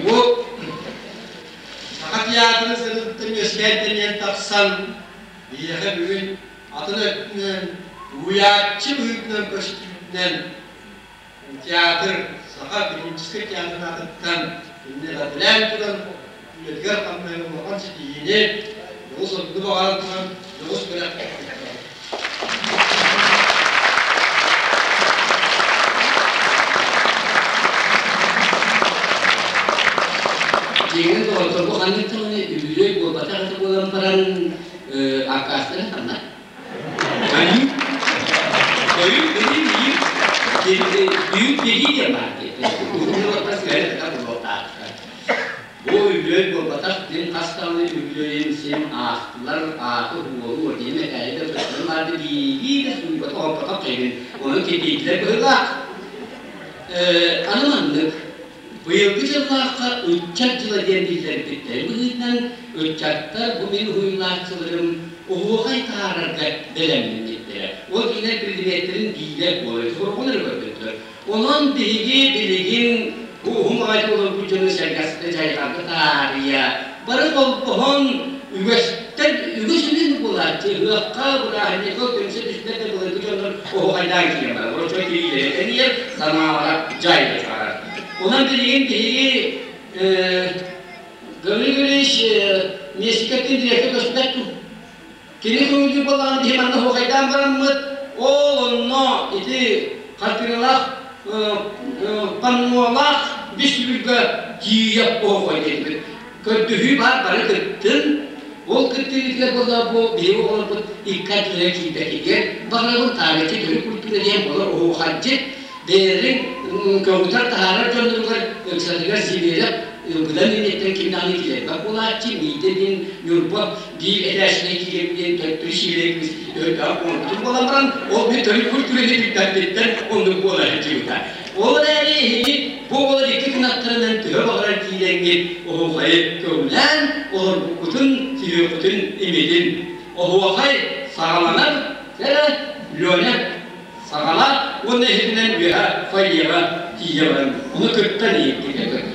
Бу Саха театрын сырыттан үөскээн тэнийэн тахсан, биһиэхэ бүгүн атын өттүнэн уһуйааччы быһыытынан көстүүтүнэн театр, Саха академическай театрын аатыттан иннэ эҕэрдэлээн туран үлэтигэр хамнаһыгар улахан ситиһиини, дьоҕус ордуну баҕаран туран дьоҕус бэлэх Дьиҥин доҕотторбу ханнык даҕаны үбүлүөй буолбатах этэ буолан баран аккаастара ханна? Айыы. Ойуу били биир бүүр билии диэн баар диэтэ. Уһун уоттас кэлэн буолуохтаахтар. Бу үбүлүөй буолбатах, мин хас даҕаны үбүлүөйүм син аахтылар, ааты уолу диэн этээри да туттарым баарды биирдии да сууйбатах оппотох киһибин, ону кэтиирдилэр быһыылаах. Аны маннык, быйылгы дьыллаахха ыччат дьыла диэн биллэрбиттэрин быһыытынан, ыччаттар бу мин уһуйулааччыларым оһуохай таһаарарга бэлэмнэммиттэрэ. Ол кинилэр предметтэрин биирэ буолар, сороҕун эрэ көрбөттөр. Онон биһиги билигин бу уһун баҕайы олорбут дьону сэргэхситэ дьайҕарга таарыйа, бары холбоһон үгэстэр үгүс үлүн буолааччы ыһыахха, бырааһынньыкка түмсэ түстэр да былыргы дьоннор оһуохайдаан киирэн барар. Оччо тириилэрэ тэнийэр, санаалара дьайга чугарар. Онон билигин биһиги Гаврил Гаврильевич Миэсикэттин дириэктэр көстүбэт дуу? Кини көҥүллүүр буоллаҕына биһи манна оһуохайдаан бараммыт, ол онно ити хартыыналаах паннолаах бүс-сүлүргэ тиийэ оһуохайдыыбыт. Көрдөһүү баар бары кыттын, ол кыттыытыгар буолла бу биһиги оҕолорбут икки ардылара киирбэтигэр баҕарабын таарыччы төрүт культура диэн буолар оһуохайдьыт бэйэлэрин көҕүтэр таһаарар дьонноругар ыксатыгар Сибиэрэп быдан инниттэн ким даҕаны киирэрбэт буолааччы Миитэ диэн Ньурба биир этээччинэн киирэбин диэн төттөрү сиилэри кыыс өйдөөх оҥорбутум буолан баран ол мин төрүт культураны билбэппиттэн оннук буола сылдьыбыта. Ол эрээри эһиги бу оҕолор икки кынаттарынан төһө баҕарар киирэҥҥит оһуохайы көҕүлээн олорбуккутун, сүһүөххүтүн имитин. Оһуохай саҕаланар эрэ Леня саҕалаат уонна иһитинэн үөһэ фойеҕа тиийэ баран ону кыттан иһиккитэ.